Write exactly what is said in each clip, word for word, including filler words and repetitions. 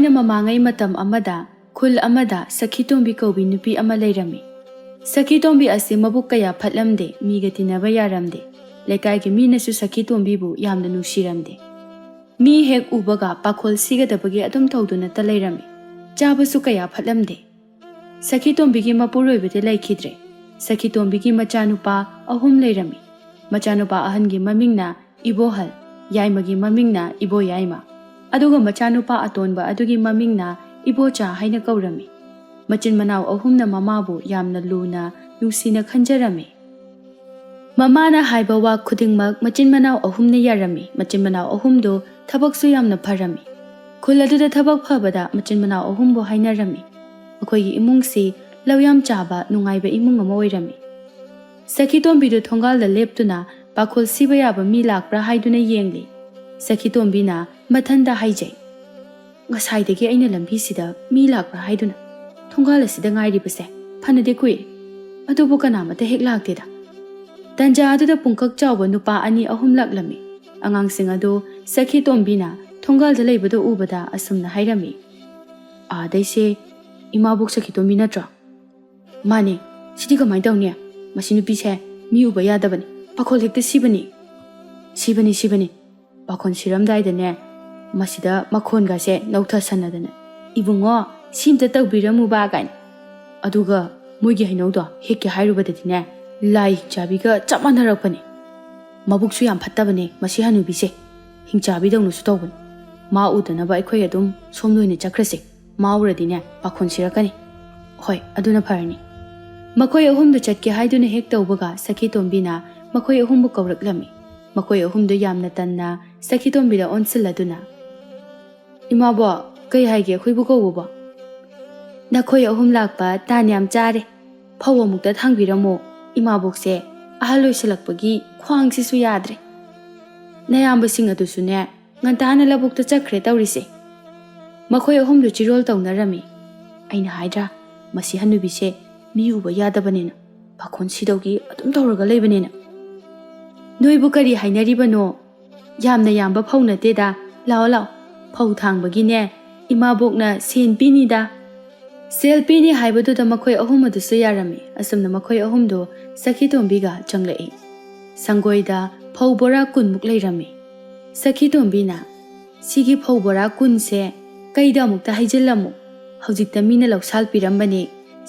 ꯊꯥꯏꯅ ꯃꯃꯥꯡꯉꯩ ꯃꯇꯝ ꯑꯃꯗ ꯈꯨꯜ ꯑꯃꯗ ꯁꯈꯤꯇꯣꯝꯕꯤ ꯀꯧꯕꯤ ꯅꯨꯄꯤ ꯑꯃ ꯂꯩꯔꯝꯃꯤ꯫ ꯁꯈꯤꯇꯣꯝꯕꯤ ꯑꯁꯤ ꯃꯕꯨꯛ ꯀꯌꯥ ꯐꯠꯂꯝꯗꯦ, ꯃꯤꯒ ꯇꯤꯟꯅꯕ ꯌꯥꯔꯝꯗꯦ꯫ ꯂꯩꯀꯥꯏꯒꯤ ꯃꯤꯅꯁꯨ ꯁꯈꯤꯇꯣꯝꯕꯤꯕꯨ ꯌꯥꯝꯅ ꯅꯨꯡꯁꯤꯔꯝꯗꯦ꯫ ꯃꯤ ꯍꯦꯛ ꯎꯕꯒ ꯄꯥꯈꯣꯜ ꯁꯤꯒꯗꯕꯒꯤ ꯑꯗꯨꯝ ꯇꯧꯗꯨꯅꯇ ꯂꯩꯔꯝꯃꯤ꯫ ꯆꯥꯕꯁꯨ ꯀꯌꯥ ꯐꯠꯂꯝꯗꯦ꯫ ꯁꯈꯤꯇꯣꯝꯕꯤꯒꯤ ꯃꯄꯨꯔꯣꯏꯕꯗꯤ ꯂꯩꯈꯤꯗ꯭ꯔꯦ꯫ ꯁꯈꯤꯇꯣꯝꯕꯤꯒꯤ ꯃꯆꯥꯅꯨꯄꯥ ꯑꯍꯨꯝ ꯂꯩꯔꯝꯃꯤ꯫ ꯃꯆꯥꯅꯨꯄꯥ ꯑꯍꯟꯒꯤ ꯃꯃꯤꯡꯅ ꯏꯕꯣꯍꯜ, ꯌꯥꯏꯃꯒꯤ ꯃꯃꯤꯡꯅ ꯏꯕꯣꯌꯥꯏꯃ, ꯑꯗꯨꯒ ꯃꯆꯥꯅꯨꯄꯥ ꯑꯇꯣꯟꯕ ꯑꯗꯨꯒꯤ ꯃꯃꯤꯡꯅ ꯏꯕꯣꯆꯥ ꯍꯥꯏꯅ ꯀꯧꯔꯝꯃꯤ꯫ ꯃꯆꯤꯟ ꯃꯅꯥꯎ ꯑꯍꯨꯝꯅ ꯃꯃꯥꯕꯨ ꯌꯥꯝꯅ ꯂꯨꯅ, ꯅꯨꯡꯁꯤꯅ ꯈꯟꯖꯔꯝꯃꯤ꯫ ꯃꯃꯥꯅ ꯍꯥꯏꯕ ꯋꯥ ꯈꯨꯗꯤꯡꯃꯛ ꯃꯆꯤꯟ ꯃꯅꯥꯎ ꯑꯍꯨꯝꯅ ꯌꯥꯔꯝꯃꯤ꯫ ꯃꯆꯤꯟ ꯃꯅꯥꯎ ꯑꯍꯨꯝꯗꯨ ꯊꯕꯛꯁꯨ ꯌꯥꯝꯅ ꯐꯔꯝꯃꯤ꯫ ꯈꯨꯜ ꯑꯗꯨꯗ ꯊꯕꯛ ꯐꯕꯗ ꯃꯆꯤꯟ ꯃꯅꯥꯎ ꯑꯍꯨꯝꯕꯨ ꯍꯥꯏꯅꯔꯝꯃꯤ꯫ ꯃꯈꯣꯏꯒꯤ ꯏꯃꯨꯡꯁꯤ ꯂꯧ ꯌꯥꯝ ꯆꯥꯕ ꯅꯨꯡꯉꯥꯏꯕ ꯏꯃꯨꯡ ꯑꯃ ꯑꯣꯏꯔꯝꯃꯤ꯫ ꯁꯈꯤꯇꯣꯝꯕꯤꯗꯨ ꯊꯣꯡꯒꯥꯜꯗ ꯂꯦꯞꯇꯨꯅ ꯄꯥꯈꯣꯜ ꯁꯤꯕ ꯌꯥꯕ ꯃꯤ ꯂꯥꯛꯄ꯭ꯔꯥ ꯍꯥꯏꯗꯨꯅ ꯌꯦꯡꯂꯤ꯫ ꯁꯈꯤꯇꯣꯝꯕꯤꯅ ꯃꯊꯟꯗ ꯍꯥꯏꯖꯩ, "ꯉꯁꯥꯏꯗꯒꯤ ꯑꯩꯅ ꯂꯝꯕꯤꯁꯤꯗ ꯃꯤ ꯂꯥꯛꯄ꯭ꯔꯥ ꯍꯥꯏꯗꯨꯅ ꯊꯣꯡꯒꯥꯜ ꯑꯁꯤꯗ ꯉꯥꯏꯔꯤꯕꯁꯦ ꯐꯅꯗꯤ ꯀꯨꯏꯔꯦ, ꯑꯗꯨꯕꯨ ꯀꯅꯥꯃꯠꯇ ꯍꯦꯛ ꯂꯥꯛꯇꯦꯗ"꯫ ꯇꯟꯖꯥ ꯑꯗꯨꯗ ꯄꯨꯡꯀꯛ ꯆꯥꯎꯕ ꯅꯨꯄꯥ ꯑꯅꯤ ꯑꯍꯨꯝ ꯂꯥꯛꯂꯝꯃꯤ꯫ ꯑꯉꯥꯡꯁꯤꯡ ꯑꯗꯨ ꯁꯈꯤꯇꯣꯝꯕꯤꯅ ꯊꯣꯡꯒꯥꯜꯗ ꯂꯩꯕꯗꯨ ꯎꯕꯗ ꯑꯁꯨꯝꯅ ꯍꯥꯏꯔꯝꯃꯤ, "ꯑꯥꯗꯩꯁꯦ ꯏꯃꯥꯕꯣꯛ ꯁꯈꯤꯇꯣꯝꯕꯤ ꯅꯠꯇ꯭ꯔꯣ?" "ꯃꯥꯅꯦ꯫ ꯁꯤꯗꯤ ꯀꯃꯥꯏꯅ ꯇꯧꯅꯤ? ꯃꯁꯤ ꯅꯨꯄꯤꯁꯦ ꯃꯤ ꯎꯕ ꯌꯥꯗꯕꯅꯤ, ꯄꯥꯈꯣꯜ ꯍꯦꯛꯇ ꯁꯤꯕꯅꯤ"꯫ "ꯁꯤꯕꯅꯤ, ꯁꯤꯕꯅꯤ꯫ ꯄꯥꯈꯣꯟ ꯁꯤꯔꯝꯗꯥꯏꯗꯅꯦ, ꯃꯁꯤꯗ ꯃꯈꯣꯟꯒꯁꯦ ꯂꯧꯊꯁꯟꯅꯗꯅ, 'ꯏꯕꯨꯡꯉꯣ, ꯁꯤ ꯑꯝꯇ ꯇꯧꯕꯤꯔꯝꯃꯨꯕ' ꯀꯥꯏꯅ꯫ ꯑꯗꯨꯒ ꯃꯣꯏꯒꯤ ꯍꯩꯅꯧꯗꯣ ꯍꯦꯛꯀꯦ ꯍꯥꯏꯔꯨꯕꯗꯗꯤꯅꯦ, ꯂꯥꯏ ꯍꯤꯡꯆꯥꯕꯤꯒ ꯆꯞ ꯃꯥꯟꯅꯔꯛꯄꯅꯦ꯫ ꯃꯕꯨꯛꯁꯨ ꯌꯥꯝ ꯐꯠꯇꯕꯅꯦ ꯃꯁꯤ ꯍꯅꯨꯕꯤꯁꯦ꯫ ꯍꯤꯡꯆꯥꯕꯤꯗꯧꯅꯁꯨ ꯇꯧꯕꯅꯦ꯫ ꯃꯥ ꯎꯗꯅꯕ ꯑꯩꯈꯣꯏ ꯑꯗꯨꯝ ꯁꯣꯝꯗ ꯑꯣꯏꯅ ꯆꯠꯈ꯭ꯔꯁꯦ꯫ ꯃꯥ ꯎꯔꯗꯤꯅꯦ, ꯄꯥꯈꯣꯟ ꯁꯤꯔꯛꯀꯅꯤ꯫ ꯍꯣꯏ, ꯑꯗꯨꯅ ꯐꯔꯅꯤ"꯫ ꯃꯈꯣꯏ ꯑꯍꯨꯝꯗꯨ ꯆꯠꯀꯦ ꯍꯥꯏꯗꯨꯅ ꯍꯦꯛ ꯇꯧꯕꯒ, ꯁꯈꯤꯇꯣꯝꯕꯤꯅ ꯃꯈꯣꯏ ꯑꯍꯨꯝꯕꯨ ꯀꯧꯔꯛꯂꯝꯃꯤ꯫ ꯃꯈꯣꯏ ꯑꯍꯨꯝꯗꯨ ꯌꯥꯝꯅ ꯇꯟꯅ ꯁꯈꯤꯇꯣꯝꯕꯤꯗ ꯑꯣꯟꯁꯤꯜꯂꯗꯨꯅ, "ꯏꯃꯥꯕꯣꯛ, ꯀꯩ ꯍꯥꯏꯒꯦ ꯑꯩꯈꯣꯏꯕꯨ ꯀꯧꯕꯕꯣ?" "ꯅꯈꯣꯏ ꯑꯍꯨꯝ ꯂꯥꯛꯄ ꯇꯥꯟ ꯌꯥꯝ ꯆꯥꯔꯦ꯫ ꯐꯧ ꯑꯃꯨꯛꯇ ꯊꯥꯡꯕꯤꯔꯝꯃꯣ꯫ ꯏꯃꯥꯕꯣꯛꯁꯦ ꯑꯍꯜ ꯑꯣꯏꯁꯤꯜꯂꯛꯄꯒꯤ ꯈ꯭ꯋꯥꯡꯁꯤꯁꯨ ꯌꯥꯗ꯭ꯔꯦ꯫ ꯅꯌꯥꯝꯕꯁꯤꯡ ꯑꯗꯨꯁꯨꯅꯦ, ꯉꯟꯇꯥꯅ ꯂꯧꯕꯨꯛꯇ ꯆꯠꯈ꯭ꯔꯦ ꯇꯧꯔꯤꯁꯦ"꯫ ꯃꯈꯣꯏ ꯑꯍꯨꯝꯗꯨ ꯆꯤꯔꯣꯜ ꯇꯧꯅꯔꯝꯃꯤ꯫ "ꯑꯩꯅ ꯍꯥꯏꯗ꯭ꯔꯥ, ꯃꯁꯤ ꯍꯟꯅꯨꯕꯤꯁꯦ ꯃꯤ ꯎꯕ ꯌꯥꯗꯕꯅꯦꯅ, ꯄꯥꯈꯣꯟ ꯁꯤꯗꯧꯒꯤ ꯑꯗꯨꯝ ꯇꯧꯔꯒ ꯂꯩꯕꯅꯦꯅ"꯫ "ꯅꯣꯏꯕꯨ ꯀꯔꯤ ꯍꯥꯏꯅꯔꯤꯕꯅꯣ? ꯌꯥꯝꯅ ꯌꯥꯝꯕ ꯐꯧ ꯅꯠꯇꯦꯗ꯫ ꯂꯥꯛꯑꯣ, ꯂꯥꯛꯑꯣ꯫ ꯐꯧ ꯊꯥꯡꯕꯒꯤꯅꯦ, "ꯏꯃꯥꯕꯣꯛꯅ ꯁꯦꯟ ꯄꯤꯅꯤꯗ"꯫ ꯁꯦꯜ ꯄꯤꯅꯤ ꯍꯥꯏꯕꯗꯨꯗ ꯃꯈꯣꯏ ꯑꯍꯨꯝ ꯑꯗꯨꯁꯨ ꯌꯥꯔꯝꯃꯤ꯫ ꯑꯁꯨꯝꯅ ꯃꯈꯣꯏ ꯑꯍꯨꯝꯗꯨ ꯁꯈꯤꯇꯣꯝꯕꯤꯒ ꯆꯪꯂꯛꯏ꯫ ꯁꯪꯒꯣꯏꯗ ꯐꯧ ꯕꯣꯔꯥ ꯀꯨꯟꯃꯨꯛ ꯂꯩꯔꯝꯃꯤ꯫ ꯁꯈꯤꯇꯣꯝꯕꯤꯅ, "ꯁꯤꯒꯤ ꯐꯧ ꯕꯣꯔꯥ ꯀꯨꯟꯁꯦ ꯀꯩꯗ ꯑꯃꯨꯛꯇ ꯍꯩꯖꯤꯜꯂꯝꯃꯨ꯫ ꯍꯧꯖꯤꯛꯇ ꯃꯤꯅ ꯂꯧꯁꯥꯜ ꯄꯤꯔꯝꯕꯅꯦ꯫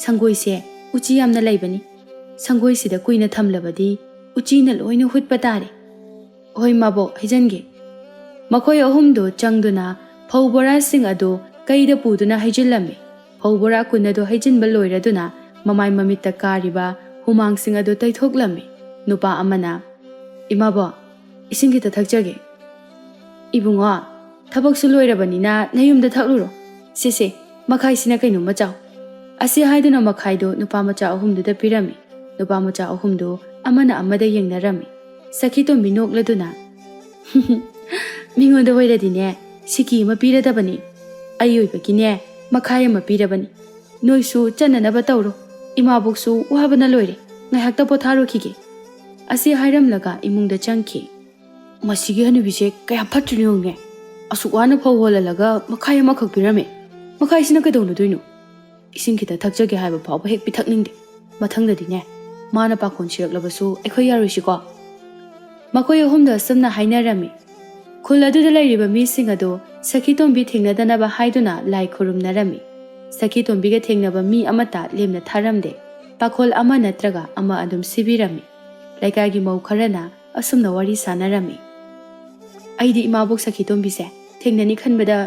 ꯁꯪꯒꯣꯏꯁꯦ ꯎꯆꯤ ꯌꯥꯝꯅ ꯂꯩꯕꯅꯤ꯫ ꯁꯪꯒꯣꯏꯁꯤꯗ ꯀꯨꯏꯅ ꯊꯝꯂꯕꯗꯤ ꯎꯆꯤꯅ ꯂꯣꯏꯅ ꯍꯨꯠꯄ ꯇꯥꯔꯦ"꯫ "ꯍꯣꯏ ꯃꯥꯕꯣꯛ, ꯍꯩꯖꯟꯒꯦ"꯫ ꯃꯈꯣꯏ ꯑꯍꯨꯝꯗꯨ ꯆꯪꯗꯨꯅ ꯐꯧ ꯕꯣꯔꯥꯁꯤꯡ ꯑꯗꯨ ꯀꯩꯗ ꯄꯨꯗꯨꯅ ꯍꯩꯖꯤꯜꯂꯝꯃꯤ꯫ ꯐꯧ ꯕꯣꯔꯥ ꯀꯨꯟ ꯑꯗꯨ ꯍꯩꯖꯤꯟꯕ ꯂꯣꯏꯔꯗꯨꯅ ꯃꯃꯥꯏ ꯃꯃꯤꯠꯇ ꯀꯥꯔꯤꯕ ꯍꯨꯃꯥꯡꯁꯤꯡ ꯑꯗꯨ ꯇꯩꯊꯣꯛꯂꯝꯃꯤ꯫ ꯅꯨꯄꯥ ꯑꯃꯅ, "ꯏꯃꯥꯕꯣꯛ, ꯏꯁꯤꯡ ꯈꯤꯇ ꯊꯛꯆꯒꯦ"꯫ "ꯏꯕꯨꯡꯉꯣ, ꯊꯕꯛꯁꯨ ꯂꯣꯏꯔꯕꯅꯤꯅ ꯅꯌꯨꯝꯗ ꯊꯛꯂꯨꯔꯣ꯫ ꯁꯦ ꯁꯦ, ꯃꯈꯥꯏꯁꯤꯅ ꯀꯩꯅꯣꯝꯃ ꯆꯥꯎ"꯫ ꯑꯁꯤ ꯍꯥꯏꯗꯨꯅ ꯃꯈꯥꯏꯗꯨ ꯅꯨꯄꯥ ꯃꯆꯥ ꯑꯍꯨꯝꯗꯨꯗ ꯄꯤꯔꯝꯃꯤ꯫ ꯅꯨꯄꯥ ꯃꯆꯥ ꯑꯍꯨꯝꯗꯨ ꯑꯃꯅ ꯑꯃꯗ ꯌꯦꯡꯅꯔꯝꯃꯤ꯫ ꯁꯈꯤꯇꯣꯝꯕꯤ ꯅꯣꯛꯂꯗꯨꯅ, "ꯃꯤꯉꯣꯟꯗ ꯑꯣꯏꯔꯗꯤꯅꯦ, ꯁꯤꯀꯤ ꯑꯃ ꯄꯤꯔꯗꯕꯅꯤ꯫ ꯑꯩ ꯑꯣꯏꯕꯒꯤꯅꯦ, ꯃꯈꯥꯏ ꯑꯃ ꯄꯤꯔꯕꯅꯤ꯫ ꯅꯣꯏꯁꯨ ꯆꯠꯅꯅꯕ ꯇꯧꯔꯣ꯫ ꯏꯃꯥꯕꯣꯛꯁꯨ ꯋꯥꯕꯅ ꯂꯣꯏꯔꯦ꯫ ꯉꯥꯏꯍꯥꯛꯇ ꯄꯣꯊꯥꯔꯨꯈꯤꯒꯦ"꯫ ꯑꯁꯤ ꯍꯥꯏꯔꯝꯂꯒ ꯏꯃꯨꯡꯗ ꯆꯪꯈꯤ꯫ "ꯃꯁꯤꯒꯤ ꯍꯅꯨꯕꯤꯁꯦ ꯀꯌꯥꯝ ꯐꯠꯇ꯭ꯔꯤꯅꯣ ꯌꯦꯡꯉꯨꯅꯦ꯫ ꯑꯁꯨꯛ ꯋꯥꯅ ꯐꯧ ꯍꯣꯜꯍꯜꯂꯒ ꯃꯈꯥꯏ ꯑꯃꯈꯛ ꯄꯤꯔꯝꯃꯦ꯫ ꯃꯈꯥꯏꯁꯤꯅ ꯀꯩꯗꯧꯅꯗꯣꯏꯅꯣ? ꯏꯁꯤꯡ ꯈꯤꯇ ꯊꯛꯆꯒꯦ ꯍꯥꯏꯕ ꯐꯥꯎꯕ ꯍꯦꯛ ꯄꯤꯊꯛꯅꯤꯡꯗꯦ꯫ ꯃꯊꯪꯗꯗꯤꯅꯦ, ꯃꯥꯅ ꯄꯥꯈꯣꯟ ꯁꯤꯔꯛꯂꯕꯁꯨ ꯑꯩꯈꯣꯏ ꯌꯥꯔꯣꯏꯁꯤꯀꯣ"꯫ ꯃꯈꯣꯏ ꯑꯍꯨꯝꯗ ꯑꯁꯨꯝꯅ ꯍꯥꯏꯅꯔꯝꯃꯤ꯫ ꯈꯨꯜ ꯑꯗꯨꯗ ꯂꯩꯔꯤꯕ ꯃꯤꯁꯤꯡ ꯑꯗꯨ ꯁꯈꯤꯇꯣꯝꯕꯤ ꯊꯦꯡꯅꯗꯅꯕ ꯍꯥꯏꯗꯨꯅ ꯂꯥꯏ ꯈꯨꯔꯨꯝꯅꯔꯝꯃꯤ꯫ ꯁꯈꯤꯇꯣꯝꯕꯤꯒ ꯊꯦꯡꯅꯕ ꯃꯤ ꯑꯃꯠꯇ ꯂꯦꯝꯅ ꯊꯥꯔꯝꯗꯦ꯫ ꯄꯥꯈꯣꯜ ꯑꯃ ꯅꯠꯇ꯭ꯔꯒ ꯑꯃ ꯑꯗꯨꯝ ꯁꯤꯕꯤꯔꯝꯃꯤ꯫ ꯂꯩꯀꯥꯏꯒꯤ ꯃꯧ ꯈꯔꯅ ꯑꯁꯨꯝꯅ ꯋꯥꯔꯤ ꯁꯥꯟꯅꯔꯝꯃꯤ꯫ "ꯑꯩꯗꯤ ꯏꯃꯥꯕꯣꯛ ꯁꯈꯤꯇꯣꯝꯕꯤꯁꯦ ꯊꯦꯡꯅꯅꯤ ꯈꯟꯕꯗ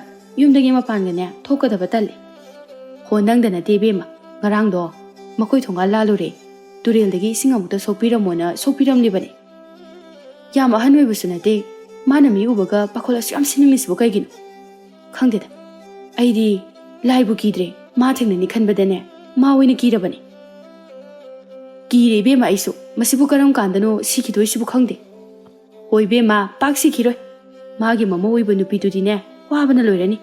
ꯌꯨꯝꯗꯒꯤ ꯃꯄꯥꯟꯒꯅꯦ ꯊꯣꯛꯀꯗꯕ ꯇꯜꯂꯤ"꯫ "ꯍꯣ, ꯅꯪꯗ ꯅꯠꯇꯦ ꯏꯕꯦꯝꯃ, ꯉꯔꯥꯡꯗꯣ ꯃꯈꯣꯏ ꯊꯣꯡꯒꯥꯜ ꯂꯥꯜꯂꯨꯔꯦ꯫ ꯇꯨꯔꯦꯜꯗꯒꯤ ꯏꯁꯤꯡ ꯑꯃꯨꯛꯇ ꯁꯣꯛꯄꯤꯔꯝꯃꯣꯅ ꯁꯣꯛꯄꯤꯔꯝꯂꯤꯕꯅꯦ"꯫ "ꯌꯥꯝ ꯑꯍꯟ ꯑꯣꯏꯕꯁꯨ ꯅꯠꯇꯦ, ꯃꯥꯅ ꯃꯤ ꯎꯕꯒ ꯄꯥꯈꯣꯜ ꯑꯁꯨꯛ ꯌꯥꯝ ꯁꯤꯅꯤꯡꯂꯤꯁꯤꯕꯨ ꯀꯩꯒꯤꯅꯣ? ꯈꯪꯗꯦꯗ, ꯑꯩꯗꯤ ꯂꯥꯏꯕꯨ ꯀꯤꯗ꯭ꯔꯦ, ꯃꯥ ꯊꯦꯡꯅꯅꯤ ꯈꯟꯕꯗꯅꯦ ꯃꯥ ꯑꯣꯏꯅ ꯀꯤꯔꯕꯅꯦ"꯫ "ꯀꯤꯔꯦ ꯏꯕꯦꯝꯃ ꯑꯩꯁꯨ, ꯃꯁꯤꯕꯨ ꯀꯔꯝ ꯀꯥꯟꯗꯅꯣ ꯁꯤꯈꯤꯗꯣꯏꯁꯤꯕꯨ ꯈꯪꯗꯦ"꯫ "ꯍꯣꯏ ꯏꯕꯦꯝꯃ, ꯄꯥꯛ ꯁꯤꯈꯤꯔꯣꯏ꯫ ꯃꯥꯒꯤ ꯃꯃꯧ ꯑꯣꯏꯕ ꯅꯨꯄꯤꯗꯨꯗꯤꯅꯦ ꯋꯥꯕꯅ ꯂꯣꯏꯔꯅꯤ꯫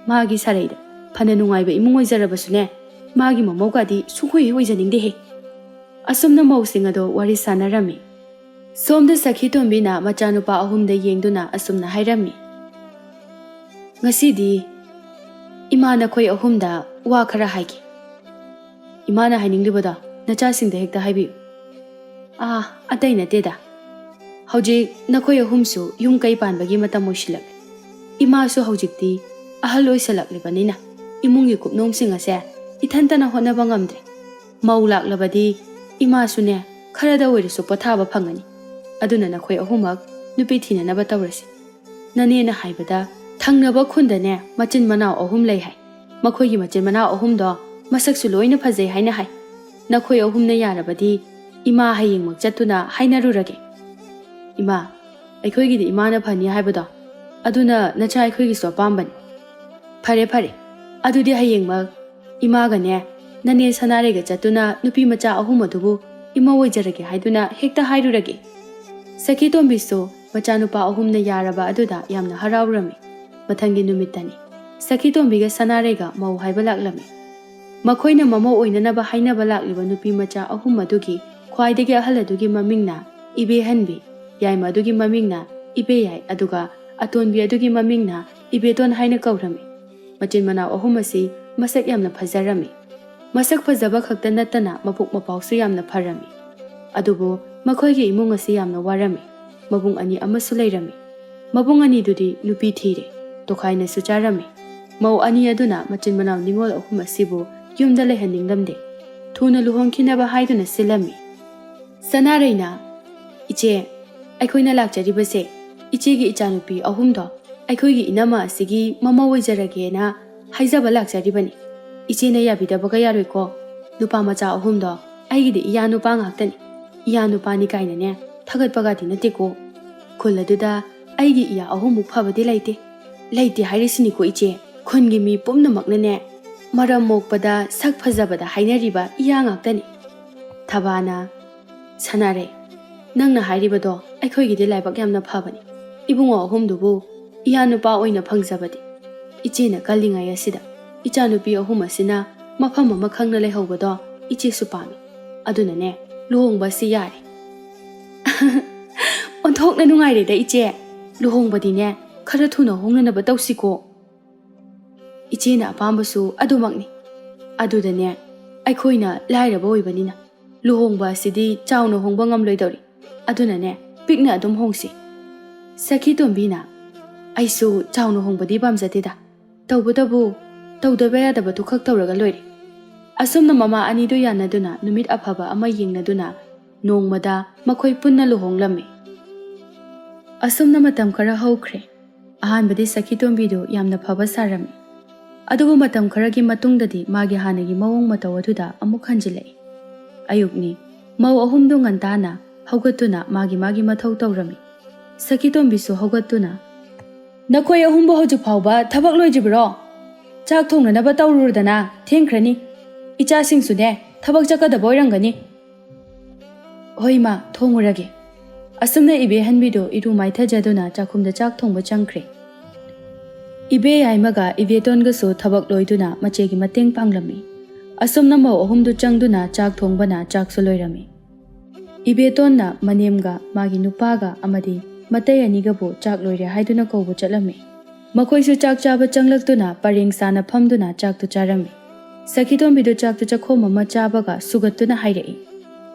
ꯃꯥꯒꯤ ꯁꯥꯔꯩꯗ ꯐꯅ ꯅꯨꯡꯉꯥꯏꯕ ꯏꯃꯨꯡ ꯑꯣꯏꯖꯔꯕꯁꯨꯅꯦ, ꯃꯥꯒꯤ ꯃꯃꯧꯒꯗꯤ ꯁꯨꯡꯑꯣꯏ ꯍꯦꯛ ꯑꯣꯏꯖꯅꯤꯡꯗꯦꯍꯦ"꯫ ꯑꯁꯨꯝꯅ ꯃꯧꯁꯤꯡ ꯑꯗꯣ ꯋꯥꯔꯤ ꯁꯥꯟꯅꯔꯝꯃꯤ꯫ ꯁꯣꯝꯗ ꯁꯈꯤꯇꯣꯝꯕꯤꯅ ꯃꯆꯥꯅꯨꯄꯥ ꯑꯍꯨꯝꯗ ꯌꯦꯡꯗꯨꯅ ꯑꯁꯨꯝꯅ ꯍꯥꯏꯔꯝꯃꯤ꯫ "ꯉꯁꯤꯗꯤ ꯏꯃꯥ, ꯅꯈꯣꯏ ꯑꯍꯨꯝꯗ ꯋꯥ ꯈꯔ ꯍꯥꯏꯒꯦ꯫ ꯏꯃꯥꯅ ꯍꯥꯏꯅꯤꯡꯂꯤꯕꯗꯣ ꯅꯆꯥꯁꯤꯡꯗ ꯍꯦꯛꯇ ꯍꯥꯏꯕꯤꯌꯨ꯫ ꯑꯥ, ꯑꯇꯩ ꯅꯠꯇꯦꯗ꯫ ꯍꯧꯖꯤꯛ ꯅꯈꯣꯏ ꯑꯍꯨꯝꯁꯨ ꯌꯨꯝ ꯀꯩ ꯄꯥꯟꯕꯒꯤ ꯃꯇꯝ ꯑꯣꯏꯁꯤꯜꯂꯛꯂꯦ꯫ ꯏꯃꯥꯁꯨ ꯍꯧꯖꯤꯛꯇꯤ ꯑꯍꯜ ꯑꯣꯏꯁꯜꯂꯛꯂꯤꯕꯅꯤꯅ ꯏꯃꯨꯡꯒꯤ ꯀꯨꯞꯅꯣꯝꯁꯤꯡ ꯑꯁꯦ ꯏꯊꯟꯇꯅ ꯍꯣꯠꯅꯕ ꯉꯝꯗ꯭ꯔꯦ꯫ ꯃꯧ ꯂꯥꯛꯂꯕꯗꯤ ꯏꯃꯥꯁꯨꯅꯦ ꯈꯔꯗ ꯑꯣꯏꯔꯁꯨ ꯄꯣꯊꯥꯕ ꯐꯪꯉꯅꯤ꯫ ꯑꯗꯨꯅ ꯅꯈꯣꯏ ꯑꯍꯨꯝꯃꯛ ꯅꯨꯄꯤ ꯊꯤꯅꯅꯕ ꯇꯧꯔꯁꯤ꯫ ꯅꯅꯦꯅ ꯍꯥꯏꯕꯗ ꯊꯪꯅꯕ ꯈꯨꯟꯗꯅꯦ ꯃꯆꯤꯟ ꯃꯅꯥꯎ ꯑꯍꯨꯝ ꯂꯩ ꯍꯥꯏ꯫ ꯃꯈꯣꯏꯒꯤ ꯃꯆꯤꯟ ꯃꯅꯥꯎ ꯑꯍꯨꯝꯗꯣ ꯃꯁꯛꯁꯨ ꯂꯣꯏꯅ ꯐꯖꯩ ꯍꯥꯏꯅ ꯍꯥꯏ꯫ ꯅꯈꯣꯏ ꯑꯍꯨꯝꯅ ꯌꯥꯔꯕꯗꯤ ꯏꯃꯥ ꯍꯌꯦꯡꯃꯛ ꯆꯠꯇꯨꯅ ꯍꯥꯏꯅꯔꯨꯔꯒꯦ꯫ ꯏꯃꯥ, ꯑꯩꯈꯣꯏꯒꯤꯗꯤ ꯏꯃꯥꯅ ꯐꯅꯤ ꯍꯥꯏꯕꯗꯣ, ꯑꯗꯨꯅ ꯅꯆꯥ ꯑꯩꯈꯣꯏꯒꯤꯁꯨ ꯑꯄꯥꯝꯕꯅꯤ꯫ ꯐꯔꯦ ꯐꯔꯦ, ꯑꯗꯨꯗꯤ ꯍꯌꯦꯡꯃꯛ ꯏꯃꯥꯒꯅꯦ ꯅꯅꯦ ꯁꯅꯥꯔꯩꯒ ꯆꯠꯇꯨꯅ ꯅꯨꯄꯤ ꯃꯆꯥ ꯑꯍꯨꯝ ꯑꯗꯨꯕꯨ ꯏꯃꯧ ꯑꯣꯏꯖꯔꯒꯦ ꯍꯥꯏꯗꯨꯅ ꯍꯦꯛꯇ ꯍꯥꯏꯔꯨꯔꯒꯦ꯫ ꯁꯈꯤꯇꯣꯝꯕꯤꯁꯨ ꯃꯆꯥꯅꯨꯄꯥ ꯑꯍꯨꯝꯅ ꯌꯥꯔꯕ ꯑꯗꯨꯗ ꯌꯥꯝꯅ ꯍꯔꯥꯎꯔꯝꯃꯤ꯫ ꯃꯊꯪꯒꯤ ꯅꯨꯃꯤꯠꯇꯅꯤ꯫ ꯁꯈꯤꯇꯣꯝꯕꯤꯒ ꯁꯅꯥꯔꯩꯒ ꯃꯧ ꯍꯥꯏꯕ ꯂꯥꯛꯂꯝꯃꯤ꯫ ꯃꯈꯣꯏꯅ ꯃꯃꯧ ꯑꯣꯏꯅꯅꯕ ꯍꯥꯏꯅꯕ ꯂꯥꯛꯂꯤꯕ ꯅꯨꯄꯤ ꯃꯆꯥ ꯑꯍꯨꯝ ꯑꯗꯨꯒꯤ ꯈ꯭ꯋꯥꯏꯗꯒꯤ ꯑꯍꯜ ꯑꯗꯨꯒꯤ ꯃꯃꯤꯡꯅ ꯏꯕꯦꯍꯟꯕꯤ, ꯌꯥꯏꯃ ꯑꯗꯨꯒꯤ ꯃꯃꯤꯡꯅ ꯏꯕꯦꯌꯥꯏ, ꯑꯗꯨꯒ ꯑꯇꯣꯟꯕꯤ ꯑꯗꯨꯒꯤ ꯃꯃꯤꯡꯅ ꯏꯕꯦꯇꯣꯟ ꯍꯥꯏꯅ ꯀꯧꯔꯝꯃꯤ꯫ ꯃꯆꯤꯟ ꯃꯅꯥꯎ ꯑꯍꯨꯝ ꯑꯁꯤ ꯃꯁꯛ ꯌꯥꯝꯅ ꯐꯖꯔꯝꯃꯤ꯫ ꯃꯁꯛ ꯐꯖꯕ ꯈꯛꯇ ꯅꯠꯇꯅ ꯃꯕꯨꯛ ꯃꯄꯥꯎꯁꯨ ꯌꯥꯝꯅ ꯐꯔꯝꯃꯤ꯫ ꯑꯗꯨꯕꯨ ꯃꯈꯣꯏꯒꯤ ꯏꯃꯨꯡ ꯑꯁꯤ ꯌꯥꯝꯅ ꯋꯥꯔꯝꯃꯤ꯫ ꯃꯕꯨꯡ ꯑꯅꯤ ꯑꯃꯁꯨ ꯂꯩꯔꯝꯃꯤ꯫ ꯃꯕꯨꯡ ꯑꯅꯤꯗꯨꯗꯤ ꯅꯨꯄꯤ ꯊꯤꯔꯦ, ꯇꯣꯈꯥꯏꯅꯁꯨ ꯆꯥꯔꯝꯃꯤ꯫ ꯃꯧ ꯑꯅꯤ ꯑꯗꯨꯅ ꯃꯆꯤꯟ ꯃꯅꯥꯎ ꯅꯤꯉꯣꯜ ꯑꯍꯨꯝ ꯑꯁꯤꯕꯨ ꯌꯨꯝꯗ ꯂꯩꯍꯟꯅꯤꯡꯂꯝꯗꯦ꯫ ꯊꯨꯅ ꯂꯨꯍꯣꯡꯈꯤꯅꯕ ꯍꯥꯏꯗꯨꯅ ꯁꯤꯜꯂꯝꯃꯤ꯫ ꯁꯅꯥꯔꯩꯅ, "ꯏꯆꯦ, ꯑꯩꯈꯣꯏꯅ ꯂꯥꯛꯆꯔꯤꯕꯁꯦ ꯏꯆꯦꯒꯤ ꯏꯆꯥꯅꯨꯄꯤ ꯑꯍꯨꯝꯗꯣ ꯑꯩꯈꯣꯏꯒꯤ ꯏꯅꯝꯃ ꯑꯁꯤꯒꯤ ꯃꯃꯧ ꯑꯣꯏꯖꯔꯒꯦꯅ ꯍꯥꯏꯖꯕ ꯂꯥꯛꯆꯔꯤꯕꯅꯤ꯫ ꯏꯆꯦꯅ ꯌꯥꯕꯤꯗꯕꯒ ꯌꯥꯔꯣꯏꯀꯣ꯫ ꯅꯨꯄꯥ ꯃꯆꯥ ꯑꯍꯨꯝꯗꯣ ꯑꯩꯒꯤꯗꯤ ꯏꯌꯥ ꯅꯨꯄꯥ ꯉꯥꯛꯇꯅꯤ꯫ ꯏꯌꯥ ꯅꯨꯄꯥꯅꯤ ꯀꯥꯏꯅꯅꯦ ꯊꯥꯒꯠꯄꯒꯗꯤ ꯅꯠꯇꯦꯀꯣ꯫ ꯈꯨꯜ ꯑꯗꯨꯗ ꯑꯩꯒꯤ ꯏꯌꯥ ꯑꯍꯨꯝꯃꯨꯛ ꯐꯕꯗꯤ ꯂꯩꯇꯦ꯫ ꯂꯩꯇꯦ ꯍꯥꯏꯔꯤꯁꯤꯅꯤꯀꯣ ꯏꯆꯦ꯫ ꯈꯨꯟꯒꯤ ꯃꯤ ꯄꯨꯝꯅꯃꯛꯅꯅꯦ ꯃꯔꯝ ꯃꯣꯛꯄꯗ ꯁꯛ ꯐꯖꯕꯗ ꯍꯥꯏꯅꯔꯤꯕ ꯏꯌꯥ ꯉꯥꯛꯇꯅꯤ꯫" ꯊꯕꯥꯅ, "ꯁꯅꯥꯔꯩ, ꯅꯪꯅ ꯍꯥꯏꯔꯤꯕꯗꯣ ꯑꯩꯈꯣꯏꯒꯤꯗꯤ ꯂꯥꯏꯕꯛ ꯌꯥꯝꯅ ꯐꯕꯅꯤ꯫ ꯏꯕꯨꯡꯉꯣ ꯑꯍꯨꯝꯗꯨꯕꯨ ꯏꯌꯥ ꯅꯨꯄꯥ ꯑꯣꯏꯅ ꯐꯪꯖꯕꯗꯤ꯫ ꯏꯆꯦꯅ ꯀꯜꯂꯤꯉꯩ ꯑꯁꯤꯗ ꯏꯆꯥꯅꯨꯄꯤ ꯑꯍꯨꯝ ꯑꯁꯤꯅ ꯃꯐꯝ ꯑꯃ ꯈꯪꯅ ꯂꯩꯍꯧꯕꯗꯣ ꯏꯆꯦꯁꯨ ꯄꯥꯝꯃꯤ꯫ ꯑꯗꯨꯅꯅꯦ ꯂꯨꯍꯣꯡꯕ ꯑꯁꯤ ꯌꯥꯔꯦ꯫" "ꯑꯣꯟꯊꯣꯛꯅ ꯅꯨꯡꯉꯥꯏꯔꯦꯗ ꯏꯆꯦ꯫ ꯂꯨꯍꯣꯡꯕꯗꯤꯅꯦ ꯈꯔ ꯊꯨꯅ ꯍꯣꯡꯅꯅꯕ ꯇꯧꯁꯤꯀꯣ꯫" ꯏꯆꯦꯅ ꯑꯄꯥꯝꯕꯁꯨ ꯑꯗꯨꯃꯛꯅꯤ꯫ ꯑꯗꯨꯗꯅꯦ, ꯑꯩꯈꯣꯏꯅ ꯂꯥꯏꯔꯕ ꯑꯣꯏꯕꯅꯤꯅ ꯂꯨꯍꯣꯡꯕ ꯑꯁꯤꯗꯤ ꯆꯥꯎꯅ ꯍꯣꯡꯕ ꯉꯝꯂꯣꯏꯗꯧꯔꯤ꯫ ꯑꯗꯨꯅꯅꯦ, ꯄꯤꯛꯅ ꯑꯗꯨꯝ ꯍꯣꯡꯁꯤ꯫ ꯁꯈꯤ ꯇꯣꯝꯕꯤꯅ, "ꯑꯩꯁꯨ ꯆꯥꯎꯅ ꯍꯣꯡꯕꯗꯤ ꯄꯥꯝꯖꯗꯦꯗ꯫ ꯇꯧꯕꯇꯕꯨ ꯇꯧꯗꯕ ꯌꯥꯗꯕꯗꯨ ꯈꯛ ꯇꯧꯔꯒ ꯂꯣꯏꯔꯦ꯫" ꯑꯁꯨꯝꯅ ꯃꯃꯥ ꯑꯅꯤꯗꯨ ꯌꯥꯅꯗꯨꯅ ꯅꯨꯃꯤꯠ ꯑꯐꯕ ꯑꯃ ꯌꯦꯡꯅꯗꯨꯅ ꯅꯣꯡꯃꯗ ꯃꯈꯣꯏ ꯄꯨꯟꯅ ꯂꯨꯍꯣꯡꯂꯝꯃꯤ꯫ ꯑꯁꯨꯝꯅ ꯃꯇꯝ ꯈꯔ ꯍꯧꯈ꯭ꯔꯦ꯫ ꯑꯍꯥꯟꯕꯗꯤ ꯁꯈꯤ ꯇꯣꯝꯕꯤꯗꯨ ꯌꯥꯝꯅ ꯐꯕ ꯁꯥꯔꯝꯃꯤ꯫ ꯑꯗꯨꯕꯨ ꯃꯇꯝ ꯈꯔꯒꯤ ꯃꯇꯨꯡꯗꯗꯤ ꯃꯥꯒꯤ ꯍꯥꯟꯅꯒꯤ ꯃꯑꯣꯡ ꯃꯇꯧ ꯑꯗꯨꯗ ꯑꯃꯨꯛ ꯍꯟꯖꯤꯜꯂꯛꯏ꯫ ꯑꯌꯨꯛꯅꯤ, ꯃꯧ ꯑꯍꯨꯝꯗꯨ ꯉꯟꯇꯥꯅ ꯍꯧꯒꯠꯇꯨꯅ ꯃꯥꯒꯤ ꯃꯥꯒꯤ ꯃꯊꯧ ꯇꯧꯔꯝꯃꯤ꯫ ꯁꯈꯤ ꯇꯣꯝꯕꯤꯁꯨ ꯍꯧꯒꯠꯇꯨꯅ, "ꯅꯈꯣꯏ ꯑꯍꯨꯝꯕꯨ ꯍꯧꯖꯤꯛ ꯐꯥꯎꯕ ꯊꯕꯛ ꯂꯣꯏꯗ꯭ꯔꯤꯕꯔꯣ? ꯆꯥꯛ ꯊꯣꯡꯅꯅꯕ ꯇꯧꯔꯨꯔꯗꯅ, ꯊꯦꯡꯈ꯭ꯔꯅꯤ꯫ ꯏꯆꯥꯁꯤꯡꯁꯨꯅꯦ, ꯊꯕꯛ ꯆꯠꯀꯗꯕ ꯑꯣꯏꯔꯝꯒꯅꯤ꯫" "ꯍꯣꯏ ꯏꯃꯥ, ꯊꯣꯡꯉꯨꯔꯒꯦ꯫" ꯑꯁꯨꯝꯅ ꯏꯕꯦꯍꯟꯕꯤꯗꯨ ꯏꯔꯨ ꯃꯥꯏꯊꯖꯗꯨꯅ ꯆꯥꯛꯈꯨꯝꯗ ꯆꯥꯛ ꯊꯣꯡꯕ ꯆꯪꯈ꯭ꯔꯦ꯫ ꯏꯕꯦ ꯌꯥꯏꯃꯒ ꯏꯕꯦꯇꯣꯟꯒꯁꯨ ꯊꯕꯛ ꯂꯣꯏꯗꯨꯅ ꯃꯆꯦꯒꯤ ꯃꯇꯦꯡ ꯄꯥꯡꯂꯝꯃꯤ꯫ ꯑꯁꯨꯝꯅ ꯃꯧ ꯑꯍꯨꯝꯗꯨ ꯆꯪꯗꯨꯅ ꯆꯥꯛ ꯊꯣꯡꯕꯅ ꯆꯥꯛꯁꯨ ꯂꯣꯏꯔꯝꯃꯤ꯫ ꯏꯕꯦꯇꯣꯟꯅ ꯃꯅꯦꯝꯒ, ꯃꯥꯒꯤ ꯅꯨꯄꯥꯒ ꯑꯃꯗꯤ ꯃꯇꯩ ꯑꯅꯤꯒꯕꯨ ꯆꯥꯛ ꯂꯣꯏꯔꯦ ꯍꯥꯏꯗꯨꯅ ꯀꯧꯕ ꯆꯠꯂꯝꯃꯤ꯫ ꯃꯈꯣꯏꯁꯨ ꯆꯥꯛ ꯆꯥꯕ ꯆꯪꯂꯛꯇꯨꯅ ꯄꯔꯦꯡ ꯁꯥꯅ ꯐꯝꯗꯨꯅ ꯆꯥꯛꯇꯨ ꯆꯥꯔꯝꯃꯤ꯫ ꯁꯈꯤꯇꯣꯝꯕꯤꯗꯨ ꯆꯥꯛꯇꯨ ꯆꯥꯛꯈꯣꯝ ꯑꯃ ꯆꯥꯕꯒ ꯁꯨꯒꯠꯇꯨꯅ ꯍꯥꯏꯔꯛꯏ,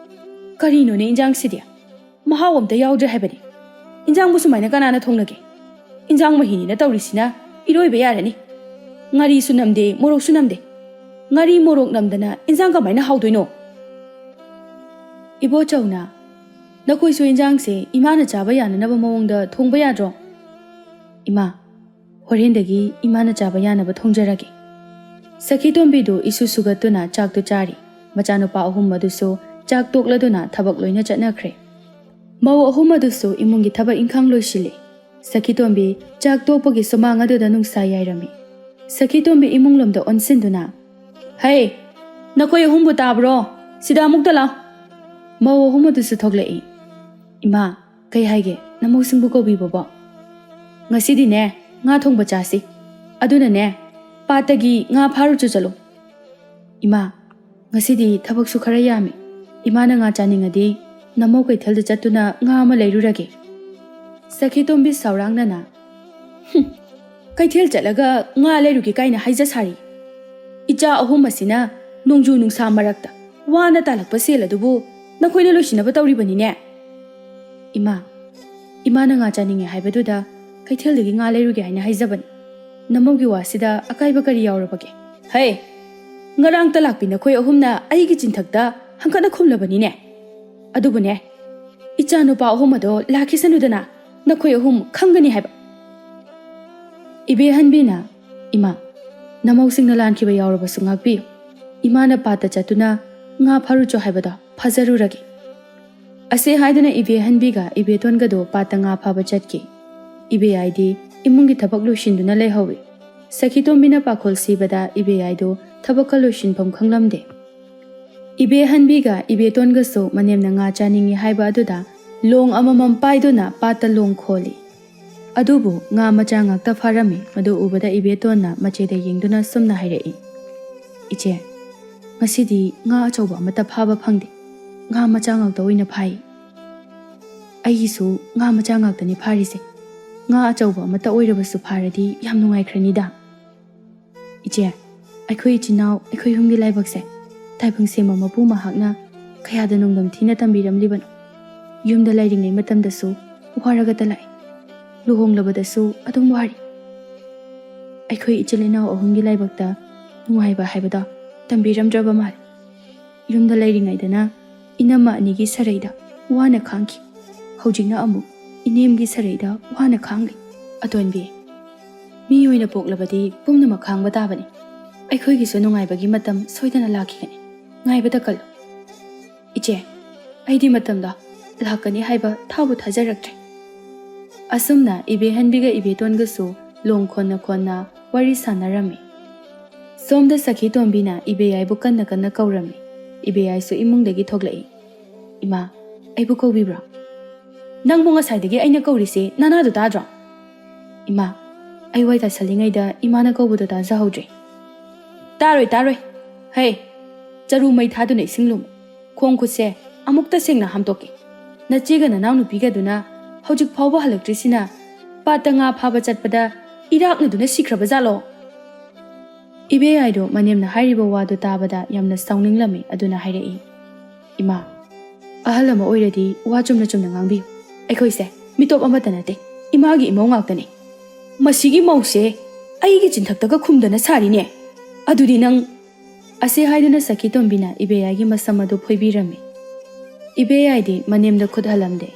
"ꯀꯔꯤꯅꯣꯅꯦ ꯏꯟꯖꯥꯡꯁꯤꯗꯤ? ꯃꯍꯥꯎ ꯑꯝꯇ ꯌꯥꯎꯗ꯭ꯔꯦ ꯍꯥꯏꯕꯅꯤ꯫ ꯏꯟꯖꯥꯡꯕꯨ ꯁꯨꯃꯥꯏꯅ ꯀꯅꯥꯅ ꯊꯣꯡꯅꯒꯦ? ꯏꯟꯖꯥꯡ ꯃꯍꯤꯅꯤꯅ ꯇꯧꯔꯤꯁꯤꯅ ꯏꯔꯣꯏꯕ ꯌꯥꯔꯅꯤ꯫ ꯉꯥꯔꯤꯁꯨ ꯅꯝꯗꯦ, ꯃꯣꯔꯣꯛꯁꯨ ꯅꯝꯗꯦ꯫ ꯉꯥꯔꯤ ꯃꯣꯔꯣꯛ ꯅꯝꯗꯅ ꯏꯟꯖꯥꯡ ꯀꯃꯥꯏꯅ ꯍꯥꯎꯗꯣꯏꯅꯣ?" ꯏꯕꯣꯆꯧꯅ, "ꯅꯈꯣꯏꯁꯨ ꯏꯟꯖꯥꯡꯁꯦ ꯏꯃꯥꯅ ꯆꯥꯕ ꯌꯥꯅꯅꯕ ꯃꯑꯣꯡꯗ ꯊꯣꯡꯕ ꯌꯥꯗ꯭ꯔꯣ?" "ꯏꯃꯥ, ꯍꯣꯔꯦꯟꯗꯒꯤ ꯏꯃꯥꯅ ꯆꯥꯕ ꯌꯥꯅꯕ ꯊꯣꯡꯖꯔꯒꯦ꯫" ꯁꯈꯤꯇꯣꯝꯕꯤꯗꯨ ꯏꯁꯨ ꯁꯨꯒꯠꯇꯨꯅ ꯆꯥꯛꯇꯨ ꯆꯥꯔꯤ꯫ ꯃꯆꯥꯅꯨꯄꯥ ꯑꯍꯨꯝ ꯑꯗꯨꯁꯨ ꯆꯥꯛ ꯇꯣꯛꯂꯗꯨꯅ ꯊꯕꯛ ꯂꯣꯏꯅ ꯆꯠꯅꯈ꯭ꯔꯦ꯫ ꯃꯧ ꯑꯍꯨꯝ ꯑꯗꯨꯁꯨ ꯏꯃꯨꯡꯒꯤ ꯊꯕꯛ ꯏꯪꯈꯥꯡ ꯂꯣꯏꯁꯤꯜꯂꯤ꯫ ꯁꯈꯤꯇꯣꯝꯕꯤ ꯆꯥꯛ ꯇꯣꯛꯄꯒꯤ ꯁꯨꯃꯥꯡ ꯑꯗꯨꯗ ꯅꯨꯡꯁꯥ ꯌꯥꯏꯔꯝꯃꯤ꯫ ꯁꯈꯤꯇꯣꯝꯕꯤ ꯏꯃꯨꯡ ꯂꯣꯝꯗ ꯑꯣꯟꯁꯤꯟꯗꯨꯅ, "ꯍꯩ, ꯅꯈꯣꯏ ꯑꯍꯨꯝꯕꯨ ꯇꯥꯕ꯭ꯔꯣ? ꯁꯤꯗ ꯑꯃꯨꯛꯇ ꯂꯥꯎ꯫" ꯃꯧ ꯑꯍꯨꯝ ꯑꯗꯨꯁꯨ ꯊꯣꯛꯂꯛꯏ꯫ "ꯏꯃꯥ, ꯀꯩ ꯍꯥꯏꯒꯦ? ꯅꯃꯧꯁꯤꯡꯕꯨ ꯀꯧꯕꯤꯕꯕꯣ?" "ꯉꯁꯤꯗꯤꯅꯦ, ꯉꯥ ꯊꯣꯡꯕ ꯆꯥꯁꯤ꯫ ꯑꯗꯨꯅꯅꯦ, ꯄꯥꯠꯇꯒꯤ ꯉꯥ ꯐꯥꯔꯨꯆꯣ ꯆꯠꯂꯨ꯫" "ꯏꯃꯥ, ꯉꯁꯤꯗꯤ ꯊꯕꯛꯁꯨ ꯈꯔ ꯌꯥꯝꯃꯤ꯫ ꯏꯃꯥꯅ ꯉꯥ ꯆꯥꯅꯤꯡꯉꯗꯤ ꯅꯃꯧ ꯀꯩꯊꯦꯜꯗ ꯆꯠꯇꯨꯅ ꯉꯥ ꯑꯃ ꯂꯩꯔꯨꯔꯒꯦ꯫" ꯁꯈꯤꯇꯣꯝꯕꯤ ꯁꯥꯎꯔꯥꯡꯅꯅ, "ꯍꯨꯝ, ꯀꯩꯊꯦꯜ ꯆꯠꯂꯒ ꯉꯥ ꯂꯩꯔꯨꯒꯦ ꯀꯥꯏꯅ ꯍꯥꯏꯖ ꯁꯥꯔꯤ꯫ ꯏꯆꯥ ꯑꯍꯨꯝ ꯑꯁꯤꯅ ꯅꯣꯡꯖꯨ ꯅꯨꯡꯁꯥ ꯃꯔꯛꯇ ꯋꯥꯅ ꯇꯥꯜꯂꯛꯄ ꯁꯦꯜ ꯑꯗꯨꯕꯨ ꯅꯈꯣꯏꯅ ꯂꯣꯏꯁꯤꯟꯅꯕ ꯇꯧꯔꯤꯕꯅꯤꯅꯦ꯫ ꯏꯃꯥ, ꯏꯃꯥꯅ ꯉꯥ ꯆꯥꯅꯤꯡꯉꯦ ꯍꯥꯏꯕꯗꯨꯗ ꯀꯩꯊꯦꯜꯗꯒꯤ ꯉꯥ ꯂꯩꯔꯨꯒꯦ ꯍꯥꯏꯅ ꯍꯥꯏꯖꯕꯅꯤ꯫ ꯅꯃꯧꯒꯤ ꯋꯥꯁꯤꯗ ꯑꯀꯥꯏꯕ ꯀꯔꯤ ꯌꯥꯎꯔꯕꯒꯦ? ꯍꯩ, ꯉꯔꯥꯡꯇ ꯂꯥꯛꯄꯤ ꯅꯈꯣꯏ ꯑꯍꯨꯝꯅ ꯑꯩꯒꯤ ꯆꯤꯟꯊꯛꯇ ꯍꯪꯀꯠꯅ ꯈꯨꯝꯂꯕꯅꯤꯅꯦ꯫ ꯑꯗꯨꯕꯨꯅꯦ, ꯏꯆꯥꯅꯨꯄꯥ ꯑꯍꯨꯝ ꯑꯗꯣ ꯂꯥꯛꯈꯤꯁꯅꯨꯗꯅ, ꯅꯈꯣꯏ ꯑꯍꯨꯝ ꯈꯪꯒꯅꯤ ꯍꯥꯏꯕ꯫ ꯏꯕꯦꯍꯟꯕꯤꯅ, "ꯏꯃꯥ, ꯅꯃꯧꯁꯤꯡꯅ ꯂꯥꯟꯈꯤꯕ ꯌꯥꯎꯔꯕꯁꯨ ꯉꯥꯛꯄꯤꯌꯨ꯫ ꯏꯃꯥꯅ ꯄꯥꯠꯇ ꯆꯠꯇꯨꯅ ꯉꯥ ꯐꯥꯔꯨꯆꯣ ꯍꯥꯏꯕꯗꯣ ꯐꯥꯖꯔꯨꯔꯒꯦ"꯫ ꯑꯁꯤ ꯍꯥꯏꯗꯨꯅ ꯏꯕꯦꯍꯟꯕꯤꯒ ꯏꯕꯦꯇꯣꯟꯒꯗꯣ ꯄꯥꯠꯇ ꯉꯥ ꯐꯥꯕ ꯆꯠꯈꯤ꯫ ꯏꯕꯦꯌꯥꯏꯗꯤ ꯏꯃꯨꯡꯒꯤ ꯊꯕꯛ ꯂꯣꯏꯁꯤꯟꯗꯨꯅ ꯂꯩꯍꯧꯏ꯫ ꯁꯈꯤꯇꯣꯝꯕꯤꯅ ꯄꯥꯈꯣꯜ ꯁꯤꯕꯗ ꯏꯕꯦꯌꯥꯏꯗꯣ ꯊꯕꯛꯀ ꯂꯣꯏꯁꯤꯟꯐꯝ ꯈꯪꯂꯝꯗꯦ꯫ ꯏꯕꯦꯍꯟꯕꯤꯒ ꯏꯕꯦꯇꯣꯟꯒꯁꯨ ꯃꯅꯦꯝꯅ ꯉꯥ ꯆꯥꯅꯤꯡꯏ ꯍꯥꯏꯕ ꯑꯗꯨꯗ ꯂꯣꯡ ꯑꯃꯃꯝ ꯄꯥꯏꯗꯨꯅ ꯄꯥꯠꯇ ꯂꯣꯡ ꯈꯣꯜꯂꯤ꯫ ꯑꯗꯨꯕꯨ ꯉꯥ ꯃꯆꯥ ꯉꯥꯛꯇ ꯐꯥꯔꯝꯃꯤ꯫ ꯃꯗꯨ ꯎꯕꯗ ꯏꯕꯦꯇꯣꯟꯅ ꯃꯆꯦꯗ ꯌꯦꯡꯗꯨꯅ ꯁꯨꯝꯅ ꯍꯥꯏꯔꯛꯏ, "ꯏꯆꯦ, ꯉꯁꯤꯗꯤ ꯉꯥ ꯑꯆꯧꯕ ꯑꯃꯠꯇ ꯐꯥꯕ ꯐꯪꯗꯦ꯫ ꯉꯥ ꯃꯆꯥ ꯉꯥꯛꯇ ꯑꯣꯏꯅ ꯐꯥꯏ꯫ ꯑꯩꯒꯤꯁꯨ ꯉꯥ ꯃꯆꯥ ꯉꯥꯛꯇꯅꯤ ꯐꯥꯔꯤꯁꯦ꯫ ꯉꯥ ꯑꯆꯧꯕ ꯑꯃꯠꯇ ꯑꯣꯏꯔꯕꯁꯨ ꯐꯥꯔꯗꯤ ꯌꯥꯝ ꯅꯨꯡꯉꯥꯏꯈ꯭ꯔꯅꯤꯗ"꯫ "ꯏꯆꯦ, ꯑꯩꯈꯣꯏ ꯏꯆꯤꯟ ꯏꯅꯥꯎ ꯑꯩꯈꯣꯏ ꯑꯍꯨꯝꯒꯤ ꯂꯥꯏꯕꯛꯁꯦ ꯇꯥꯏꯕꯪ ꯁꯦꯝꯕ ꯃꯄꯨ ꯃꯍꯥꯛꯅ ꯀꯌꯥꯗ ꯅꯣꯡꯗꯝ ꯊꯤꯅ ꯇꯝꯕꯤꯔꯝꯂꯤꯕꯅꯣ꯫ ꯌꯨꯝꯗ ꯂꯩꯔꯤꯉꯩ ꯃꯇꯝꯗꯁꯨ ꯋꯥꯔꯒꯇ ꯂꯥꯛꯏ, ꯂꯨꯍꯣꯡꯂꯕꯗꯁꯨ ꯑꯗꯨꯝ ꯋꯥꯔꯤ꯫ ꯑꯩꯈꯣꯏ ꯏꯆꯤꯜ ꯏꯅꯥꯎ ꯑꯍꯨꯝꯒꯤ ꯂꯥꯏꯕꯛꯇ ꯅꯨꯡꯉꯥꯏꯕ ꯍꯥꯏꯕꯗꯣ ꯇꯝꯕꯤꯔꯝꯗ꯭ꯔꯕ ꯃꯥꯜꯂꯤ꯫ ꯌꯨꯝꯗ ꯂꯩꯔꯤꯉꯩꯗꯅ ꯏꯅꯝꯃ ꯑꯅꯤꯒꯤ ꯁꯔꯩꯗ ꯋꯥꯅ ꯈꯥꯡꯈꯤ, ꯍꯧꯖꯤꯛꯅ ꯑꯃꯨꯛ ꯏꯅꯦꯝꯒꯤ ꯁꯔꯩꯗ ꯋꯥꯅ ꯈꯥꯡꯂꯤ꯫ ꯑꯇꯣꯟꯕꯤ, ꯃꯤ ꯑꯣꯏꯅ ꯄꯣꯛꯂꯕꯗꯤ ꯄꯨꯝꯅꯃꯛ ꯈꯥꯡꯕ ꯇꯥꯕꯅꯤ꯫ ꯑꯩꯈꯣꯏꯒꯤꯁꯨ ꯅꯨꯡꯉꯥꯏꯕꯒꯤ ꯃꯇꯝ ꯁꯣꯏꯗꯅ ꯂꯥꯛꯈꯤꯒꯅꯤ꯫ ꯉꯥꯏꯕꯗ ꯀꯜꯂꯨ"꯫ "ꯏꯆꯦ, ꯑꯩꯗꯤ ꯃꯇꯝꯗꯣ ꯂꯥꯛꯀꯅꯤ ꯍꯥꯏꯕ ꯊꯥꯕꯨ ꯊꯥꯖꯔꯛꯇ꯭ꯔꯦ"꯫ ꯑꯁꯨꯝꯅ ꯏꯕꯦꯍꯟꯕꯤꯒ ꯏꯕꯦꯇꯣꯟꯒꯁꯨ ꯂꯣꯡ ꯈꯣꯟꯅ ꯈꯣꯟꯅ ꯋꯥꯔꯤ ꯁꯥꯟꯅꯔꯝꯃꯤ꯫ ꯁꯣꯝꯗ ꯁꯈꯤ ꯇꯣꯝꯕꯤꯅ ꯏꯕꯦꯌꯥꯏꯕꯨ ꯀꯟꯅ ꯀꯟꯅ ꯀꯧꯔꯝꯃꯤ꯫ ꯏꯕꯦꯌꯥꯏꯁꯨ ꯏꯃꯨꯡꯗꯒꯤ ꯊꯣꯛꯂꯛꯏ꯫ "ꯏꯃꯥ, ꯑꯩꯕꯨ ꯀꯧꯕꯤꯕ꯭ꯔꯣ?" "ꯅꯪꯕꯨ ꯉꯁꯥꯏꯗꯒꯤ ꯑꯩꯅ ꯀꯧꯔꯤꯁꯦ ꯅꯅꯥꯗꯨ ꯇꯥꯗ꯭ꯔꯣ?" "ꯏꯃꯥ, ꯑꯩ ꯋꯥꯏ ꯇꯥꯁꯜꯂꯤꯉꯩꯗ ꯏꯃꯥꯅ ꯀꯧꯕꯗꯣ ꯇꯥꯖꯍꯧꯗ꯭ꯔꯦ"꯫ "ꯇꯥꯔꯣꯏ, ꯇꯥꯔꯣꯏ꯫ ꯍꯩ, ꯆꯔꯨ ꯃꯩ ꯊꯥꯗꯨꯅ ꯏꯁꯤꯡ ꯂꯨꯝꯃꯨ꯫ ꯈꯣꯡ ꯈꯨꯠꯁꯦ ꯑꯃꯨꯛꯇ ꯁꯦꯡꯅ ꯍꯥꯝꯗꯣꯛꯀꯦ꯫ ꯅꯆꯦꯒ ꯅꯅꯥꯎꯅꯨꯄꯤꯒꯗꯨꯅ ꯍꯧꯖꯤꯛ ꯐꯥꯎꯕ ꯍꯜꯂꯛꯇ꯭ꯔꯤꯁꯤꯅ ꯄꯥꯠꯇ ꯉꯥ ꯐꯥꯕ ꯆꯠꯄꯗ ꯏꯔꯥꯛꯅꯗꯨꯅ ꯁꯤꯈ꯭ꯔꯕ ꯖꯥꯠꯂꯣ? ꯏꯕꯦꯌꯥꯏꯗꯣ ꯃꯅꯦꯝꯅ ꯍꯥꯏꯔꯤꯕ ꯋꯥꯗꯨ ꯇꯥꯕꯗ ꯌꯥꯝꯅ ꯁꯥꯎꯅꯤꯡꯂꯝꯃꯤ꯫ ꯑꯗꯨꯅ ꯍꯥꯏꯔꯛꯏ, "ꯏꯃꯥ, ꯑꯍꯜ ꯑꯃ ꯑꯣꯏꯔꯗꯤ ꯋꯥ ꯆꯨꯝꯅ ꯆꯨꯝꯅ ꯉꯥꯡꯕꯤꯌꯨ꯫ ꯑꯩꯈꯣꯏꯁꯦ ꯃꯤꯇꯣꯞ ꯑꯃꯠꯇ ꯅꯠꯇꯦ, ꯏꯃꯥꯒꯤ ꯏꯃꯧ ꯉꯥꯛꯇꯅꯤ꯫ ꯃꯁꯤꯒꯤ ꯃꯧꯁꯦ ꯑꯩꯒꯤ ꯆꯤꯟꯊꯛꯇꯒ ꯈꯨꯝꯗꯅ ꯁꯥꯔꯤꯅꯦ꯫ ꯑꯗꯨꯗꯤ ꯅꯪ..." ꯑꯁꯤ ꯍꯥꯏꯗꯨꯅ ꯁꯈꯤꯇꯣꯝꯕꯤꯅ ꯏꯕꯦꯌꯥꯏꯒꯤ ꯃꯁꯝ ꯑꯗꯨ ꯐꯣꯏꯕꯤꯔꯝꯃꯤ꯫ ꯏꯕꯦꯌꯥꯏꯗꯤ ꯃꯅꯦꯝꯗ ꯈꯨꯠ ꯍꯜꯂꯝꯗꯦ꯫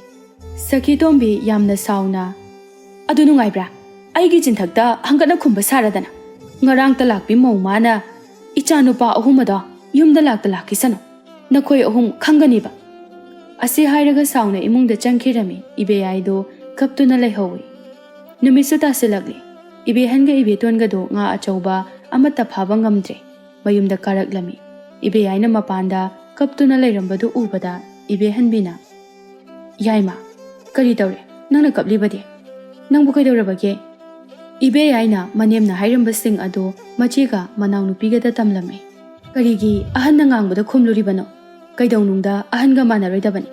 ꯁꯈꯤꯇꯣꯝꯕꯤ ꯌꯥꯝꯅ ꯁꯥꯎꯅ, "ꯑꯗꯨ ꯅꯨꯡꯉꯥꯏꯕ꯭ꯔꯥ? ꯑꯩꯒꯤ ꯆꯤꯟꯊꯛꯇ ꯍꯪꯒꯠꯅ ꯈꯨꯝꯕ ꯁꯥꯔꯗꯅ꯫ ꯉꯔꯥꯡꯇ ꯂꯥꯛꯄꯤ ꯃꯧ ꯃꯥꯅ ꯏꯆꯥ ꯅꯨꯄꯥ ꯑꯍꯨꯝ ꯑꯗꯣ ꯌꯨꯝꯗ ꯂꯥꯛꯇ ꯂꯥꯛꯈꯤꯁꯅꯨ꯫ ꯅꯈꯣꯏ ꯑꯍꯨꯝ ꯈꯪꯒꯅꯤꯕ꯫" ꯑꯁꯤ ꯍꯥꯏꯔꯒ ꯁꯥꯎꯅ ꯏꯃꯨꯡꯗ ꯆꯪꯈꯤꯔꯝꯃꯤ꯫ ꯏꯕꯦꯌꯥꯏꯗꯣ ꯀꯞꯇꯨꯅ ꯂꯩꯍꯧꯏ꯫ ꯅꯨꯃꯤꯠꯁꯨ ꯇꯥꯁꯤꯜꯂꯛꯂꯤ꯫ ꯏꯕꯦꯍꯟꯒ ꯏꯕꯦꯇꯣꯟꯒꯗꯣ ꯉꯥ ꯑꯆꯧꯕ ꯑꯃꯠꯇ ꯐꯥꯕ ꯉꯝꯗ꯭ꯔꯦ꯫ ꯃꯌꯨꯝꯗ ꯀꯥꯔꯛꯂꯝꯃꯤ꯫ ꯏꯕꯦꯌꯥꯏꯅ ꯃꯄꯥꯟꯗ ꯀꯞꯇꯨꯅ ꯂꯩꯔꯝꯕꯗꯨ ꯎꯕꯗ ꯏꯕꯦꯍꯟꯕꯤꯅ, "ꯌꯥꯏꯃ, ꯀꯔꯤ ꯇꯧꯔꯦ? ꯅꯪꯅ ꯀꯞꯂꯤꯕꯗꯤ? ꯅꯪꯕꯨ ꯀꯩꯗꯧꯔꯕꯒꯦ?" ꯏꯕꯦꯌꯥꯏꯅ ꯃꯅꯦꯝꯅ ꯍꯥꯏꯔꯝꯕꯁꯤꯡ ꯑꯗꯨ ꯃꯆꯦꯒ ꯃꯅꯥꯎꯅꯨꯄꯤꯒꯗ ꯇꯝꯂꯝꯃꯤ꯫ "ꯀꯔꯤꯒꯤ ꯑꯍꯟꯅ ꯉꯥꯡꯕꯗ ꯈꯨꯝꯂꯨꯔꯤꯕꯅꯣ? ꯀꯩꯗꯧꯅꯨꯡꯗ ꯑꯍꯟꯒ ꯃꯥꯟꯅꯔꯣꯏꯗꯕꯅꯤ꯫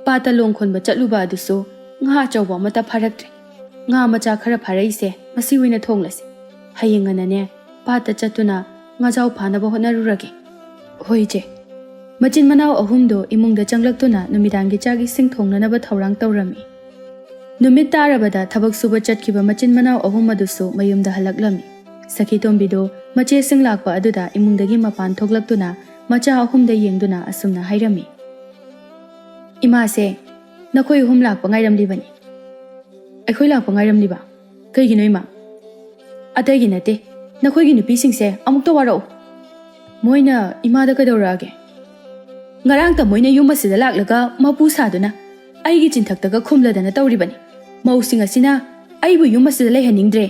ꯄꯥꯠꯇ ꯂꯣꯡ ꯈꯣꯟꯕ ꯆꯠꯂꯨꯕ ꯑꯗꯨꯁꯨ ꯉꯥ ꯑꯆꯧꯕ ꯑꯃꯠꯇ ꯐꯥꯔꯛꯇ꯭ꯔꯦ꯫ ꯉꯥ ꯃꯆꯥ ꯈꯔ ꯐꯥꯔꯛꯏꯁꯦ ꯃꯁꯤ ꯑꯣꯏꯅ ꯊꯣꯡꯂꯁꯤ꯫ ꯍꯌꯦꯡ ꯉꯟꯅꯅꯦ ꯄꯥꯠꯇ ꯆꯠꯇꯨꯅ ꯉꯥꯖꯥꯎ ꯐꯥꯅꯕ ꯍꯣꯠꯅꯔꯨꯔꯒꯦ꯫" "ꯍꯣꯏ, ꯏꯆꯦ꯫" ꯃꯆꯤꯟ ꯃꯅꯥꯎ ꯑꯍꯨꯝꯗꯣ ꯏꯃꯨꯡꯗ ꯆꯪꯂꯛꯇꯨꯅ ꯅꯨꯃꯤꯗꯥꯡꯒꯤ ꯆꯥꯛ ꯏꯁꯤꯡ ꯊꯣꯡꯅꯅꯕ ꯊꯧꯔꯥꯡ ꯇꯧꯔꯝꯃꯤ꯫ ꯅꯨꯃꯤꯠ ꯇꯥꯔꯕꯗ ꯊꯕꯛ ꯁꯨꯕ ꯆꯠꯈꯤꯕ ꯃꯆꯤꯟ ꯃꯅꯥꯎ ꯑꯍꯨꯝ ꯑꯗꯨꯁꯨ ꯃꯌꯨꯝꯗ ꯍꯜꯂꯛꯂꯝꯃꯤ꯫ ꯁꯈꯤꯇꯣꯝꯕꯤꯗꯨ ꯃꯆꯦꯁꯤꯡ ꯂꯥꯛꯄ ꯑꯗꯨꯗ ꯏꯃꯨꯡꯗꯒꯤ ꯃꯄꯥꯟ ꯊꯣꯛꯂꯛꯇꯨꯅ ꯃꯆꯥ ꯑꯍꯨꯝꯗ ꯌꯦꯡꯗꯨꯅ ꯑꯁꯨꯝꯅ ꯍꯥꯏꯔꯝꯃꯤ, "ꯏꯃꯥꯁꯦ, ꯅꯈꯣꯏ ꯑꯍꯨꯝ ꯂꯥꯛꯄ ꯉꯥꯏꯔꯝꯂꯤꯕꯅꯤ꯫" "ꯑꯩꯈꯣꯏ ꯂꯥꯛꯄ ꯉꯥꯏꯔꯝꯂꯤꯕ? ꯀꯩꯒꯤꯅꯣ, ꯏꯃꯥ?" "ꯑꯇꯩꯒꯤ ꯅꯠꯇꯦ, ꯅꯈꯣꯏꯒꯤ ꯅꯨꯄꯤꯁꯤꯡꯁꯦ ꯑꯃꯨꯛꯇ ꯋꯥꯔꯛꯎ꯫ ꯃꯣꯏꯅ ꯏꯃꯥꯗ ꯀꯩꯗꯧꯔꯛꯑꯒꯦ? ꯉꯔꯥꯡꯇ ꯃꯣꯏꯅ ꯌꯨꯝ ꯑꯁꯤꯗ ꯂꯥꯛꯂꯒ ꯃꯄꯨ ꯁꯥꯗꯨꯅ ꯑꯩꯒꯤ ꯆꯤꯟꯊꯛꯇꯒ ꯈꯨꯝꯂꯗꯅ ꯇꯧꯔꯤꯕꯅꯤ꯫ ꯃꯧꯁꯤꯡ ꯑꯁꯤꯅ ꯑꯩꯕꯨ ꯌꯨꯝ ꯑꯁꯤꯗ ꯂꯩꯍꯟꯅꯤꯡꯗ꯭ꯔꯦ꯫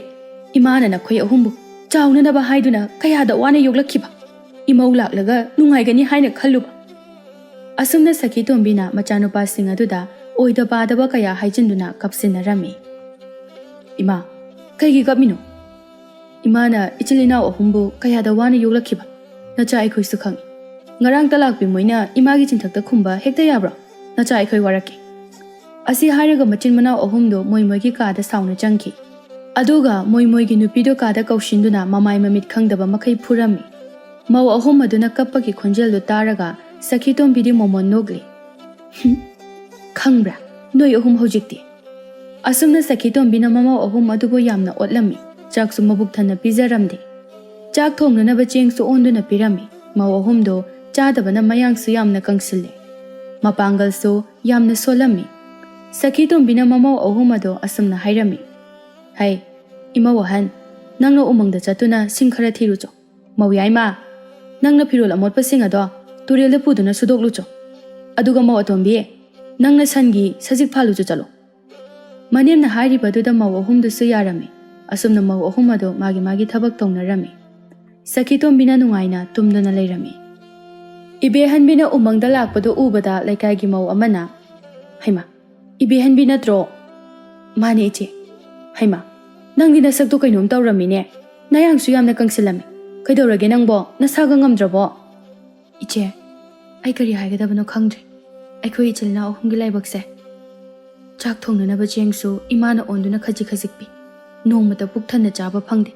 ꯏꯃꯥꯅ ꯅꯈꯣꯏ ꯑꯍꯨꯝꯕꯨ ꯆꯥꯎꯅꯅꯕ ꯍꯥꯏꯗꯨꯅ ꯀꯌꯥꯗ ꯋꯥꯅ ꯌꯣꯛꯂꯛꯈꯤꯕ꯫ ꯏꯃꯧ ꯂꯥꯛꯂꯒ ꯅꯨꯡꯉꯥꯏꯒꯅꯤ ꯍꯥꯏꯅ ꯈꯜꯂꯨꯕ꯫" ꯑꯁꯨꯝꯅ ꯁꯈꯤꯇꯣꯝꯕꯤꯅ ꯃꯆꯥꯅꯨꯄꯥꯁꯤꯡ ꯑꯗꯨꯗ ꯑꯣꯏꯗ ꯄꯥꯗꯕ ꯀꯌꯥ ꯍꯥꯏꯖꯤꯟꯗꯨꯅ ꯀꯞꯁꯤꯟꯅꯔꯝꯃꯤ꯫ "ꯏꯃꯥ, ꯀꯩꯒꯤ ꯀꯞꯃꯤꯅꯣ? ꯏꯃꯥꯅ ꯏꯆꯤꯜ ꯏꯅꯥꯎ ꯑꯍꯨꯝꯕꯨ ꯀꯌꯥꯗ ꯋꯥꯅ ꯌꯣꯛꯂꯛꯈꯤꯕ ꯅꯆꯥ ꯑꯩꯈꯣꯏꯁꯨ ꯈꯪꯏ꯫ ꯉꯔꯥꯡꯇ ꯂꯥꯛꯄꯤ ꯃꯣꯏꯅ ꯏꯃꯥꯒꯤ ꯆꯤꯟꯊꯛꯇ ꯈꯨꯝꯕ ꯍꯦꯛꯇ ꯌꯥꯕ꯭ꯔꯣ? ꯅꯆꯥ ꯑꯩꯈꯣꯏ ꯋꯥꯔꯛꯀꯦ꯫" ꯑꯁꯤ ꯍꯥꯏꯔꯒ ꯃꯆꯤꯟ ꯃꯅꯥꯎ ꯑꯍꯨꯝꯗꯣ ꯃꯣꯏ ꯃꯣꯏꯒꯤ ꯀꯥꯗ ꯁꯥꯎꯅ ꯆꯪꯈꯤ꯫ ꯑꯗꯨꯒ ꯃꯣꯏ ꯃꯣꯏꯒꯤ ꯅꯨꯄꯤꯗꯣ ꯀꯥꯗ ꯀꯧꯁꯤꯟꯗꯨꯅ ꯃꯃꯥꯏ ꯃꯃꯤꯠ ꯈꯪꯗꯕ ꯃꯈꯩ ꯐꯨꯔꯝꯃꯤ꯫ ꯃꯧ ꯑꯍꯨꯝ ꯑꯗꯨꯅ ꯀꯞꯄꯒꯤ ꯈꯣꯟꯖꯦꯜꯗꯨ ꯇꯥꯔꯒ ꯁꯈꯤꯇꯣꯝꯕꯤꯗꯤ ꯃꯣꯃꯣꯟ ꯅꯣꯛꯂꯤ꯫ "ꯍꯨꯝ, ꯈꯪꯕ꯭ꯔꯥ, ꯅꯣꯏ ꯑꯍꯨꯝ ꯍꯧꯖꯤꯛꯇꯤ?" ꯑꯁꯨꯝꯅ ꯁꯈꯤꯇꯣꯝꯕꯤꯅ ꯃꯃꯧ ꯑꯍꯨꯝ ꯑꯗꯨꯕꯨ ꯌꯥꯝꯅ ꯑꯣꯠꯂꯝꯃꯤ꯫ ꯆꯥꯛꯁꯨ ꯃꯕꯨꯛ ꯊꯟꯅ ꯄꯤꯖꯔꯝꯗꯦ꯫ ꯆꯥꯛ ꯊꯣꯡꯅꯅꯕ ꯆꯦꯡꯁꯨ ꯑꯣꯟꯗꯨꯅ ꯄꯤꯔꯝꯃꯤ꯫ ꯃꯧ ꯑꯍꯨꯝꯗꯣ ꯆꯥꯗꯕꯅ ꯃꯌꯥꯡꯁꯨ ꯌꯥꯝꯅ ꯀꯪꯁꯤꯜꯂꯦ꯫ ꯃꯄꯥꯡꯒꯜꯁꯨ ꯌꯥꯝꯅ ꯁꯣꯜꯂꯝꯃꯤ꯫ ꯁꯈꯤꯇꯣꯝꯕꯤꯅ ꯃꯃꯧ ꯑꯍꯨꯝ ꯑꯗꯣ ꯑꯁꯨꯝꯅ ꯍꯥꯏꯔꯝꯃꯤ, "ꯍꯩ, ꯏꯃꯧ ꯑꯍꯟ, ꯅꯪꯅ ꯎꯃꯪꯗ ꯆꯠꯇꯨꯅ ꯁꯤꯡ ꯈꯔ ꯊꯤꯔꯨꯆꯣ꯫ ꯃꯧ ꯌꯥꯏꯃ, ꯅꯪꯅ ꯐꯤꯔꯣꯜ ꯑꯃꯣꯠꯄꯁꯤꯡ ꯑꯗꯣ ꯇꯨꯔꯦꯜꯗ ꯄꯨꯗꯨꯅ ꯁꯨꯗꯣꯛꯂꯨꯆꯣ꯫ ꯑꯗꯨꯒ ꯃꯧ ꯑꯇꯣꯝꯕꯤ, ꯅꯪꯅ ꯁꯟꯒꯤ ꯁꯖꯤꯛ ꯐꯥꯜꯂꯨꯆꯣ ꯆꯠꯂꯣ꯫" ꯃꯅꯦꯝꯅ ꯍꯥꯏꯔꯤꯕꯗꯨꯗ ꯃꯧ ꯑꯍꯨꯝꯗꯨꯁꯨ ꯌꯥꯔꯝꯃꯤ꯫ ꯑꯁꯨꯝꯅ ꯃꯧ ꯑꯍꯨꯝ ꯑꯗꯣ ꯃꯥꯒꯤ ꯃꯥꯒꯤ ꯊꯕꯛ ꯇꯧꯅꯔꯝꯃꯤ꯫ ꯁꯈꯤꯇꯣꯝꯕꯤꯅ ꯅꯨꯡꯉꯥꯏꯅ ꯇꯨꯝꯗꯨꯅ ꯂꯩꯔꯝꯃꯤ꯫ ꯏꯕꯦꯍꯟꯕꯤꯅ ꯎꯃꯪꯗ ꯂꯥꯛꯄꯗꯨ ꯎꯕꯗ ꯂꯩꯀꯥꯏꯒꯤ ꯃꯧ ꯑꯃꯅ, "ꯍꯩꯃꯥ, ꯏꯕꯦꯍꯟꯕꯤ ꯅꯠꯇ꯭ꯔꯣ?" "ꯃꯥꯅꯦ ꯏꯆꯦ꯫" "ꯍꯩꯃꯥ, ꯅꯪꯗꯤ ꯅꯁꯛꯇꯣ ꯀꯩꯅꯣꯝ ꯇꯧꯔꯝꯃꯤꯅꯦ꯫ ꯅꯌꯥꯡꯁꯨ ꯌꯥꯝꯅ ꯀꯪꯁꯤꯜꯂꯝꯃꯤ꯫ ꯀꯩꯗꯧꯔꯒꯦ ꯅꯪꯕꯣ? ꯅꯁꯥꯒ ꯉꯝꯗ꯭ꯔꯕꯣ?" "ꯏꯆꯦ, ꯑꯩ ꯀꯔꯤ ꯍꯥꯏꯒꯗꯕꯅꯣ ꯈꯪꯗ꯭ꯔꯦ꯫ ꯑꯩꯈꯣꯏ ꯏꯆꯤꯜ ꯏꯅꯥꯎ ꯑꯍꯨꯝꯒꯤ ꯂꯥꯏꯕꯛꯁꯦ꯫ ꯆꯥꯛ ꯊꯣꯡꯅꯅꯕ ꯆꯦꯡꯁꯨ ꯏꯃꯥꯅ ꯑꯣꯟꯗꯨꯅ ꯈꯖꯤꯛ ꯈꯖꯤꯛ ꯄꯤ꯫ ꯅꯣꯡꯃꯇ ꯄꯨꯛ ꯊꯟꯅ ꯆꯥꯕ ꯐꯪꯗꯦ꯫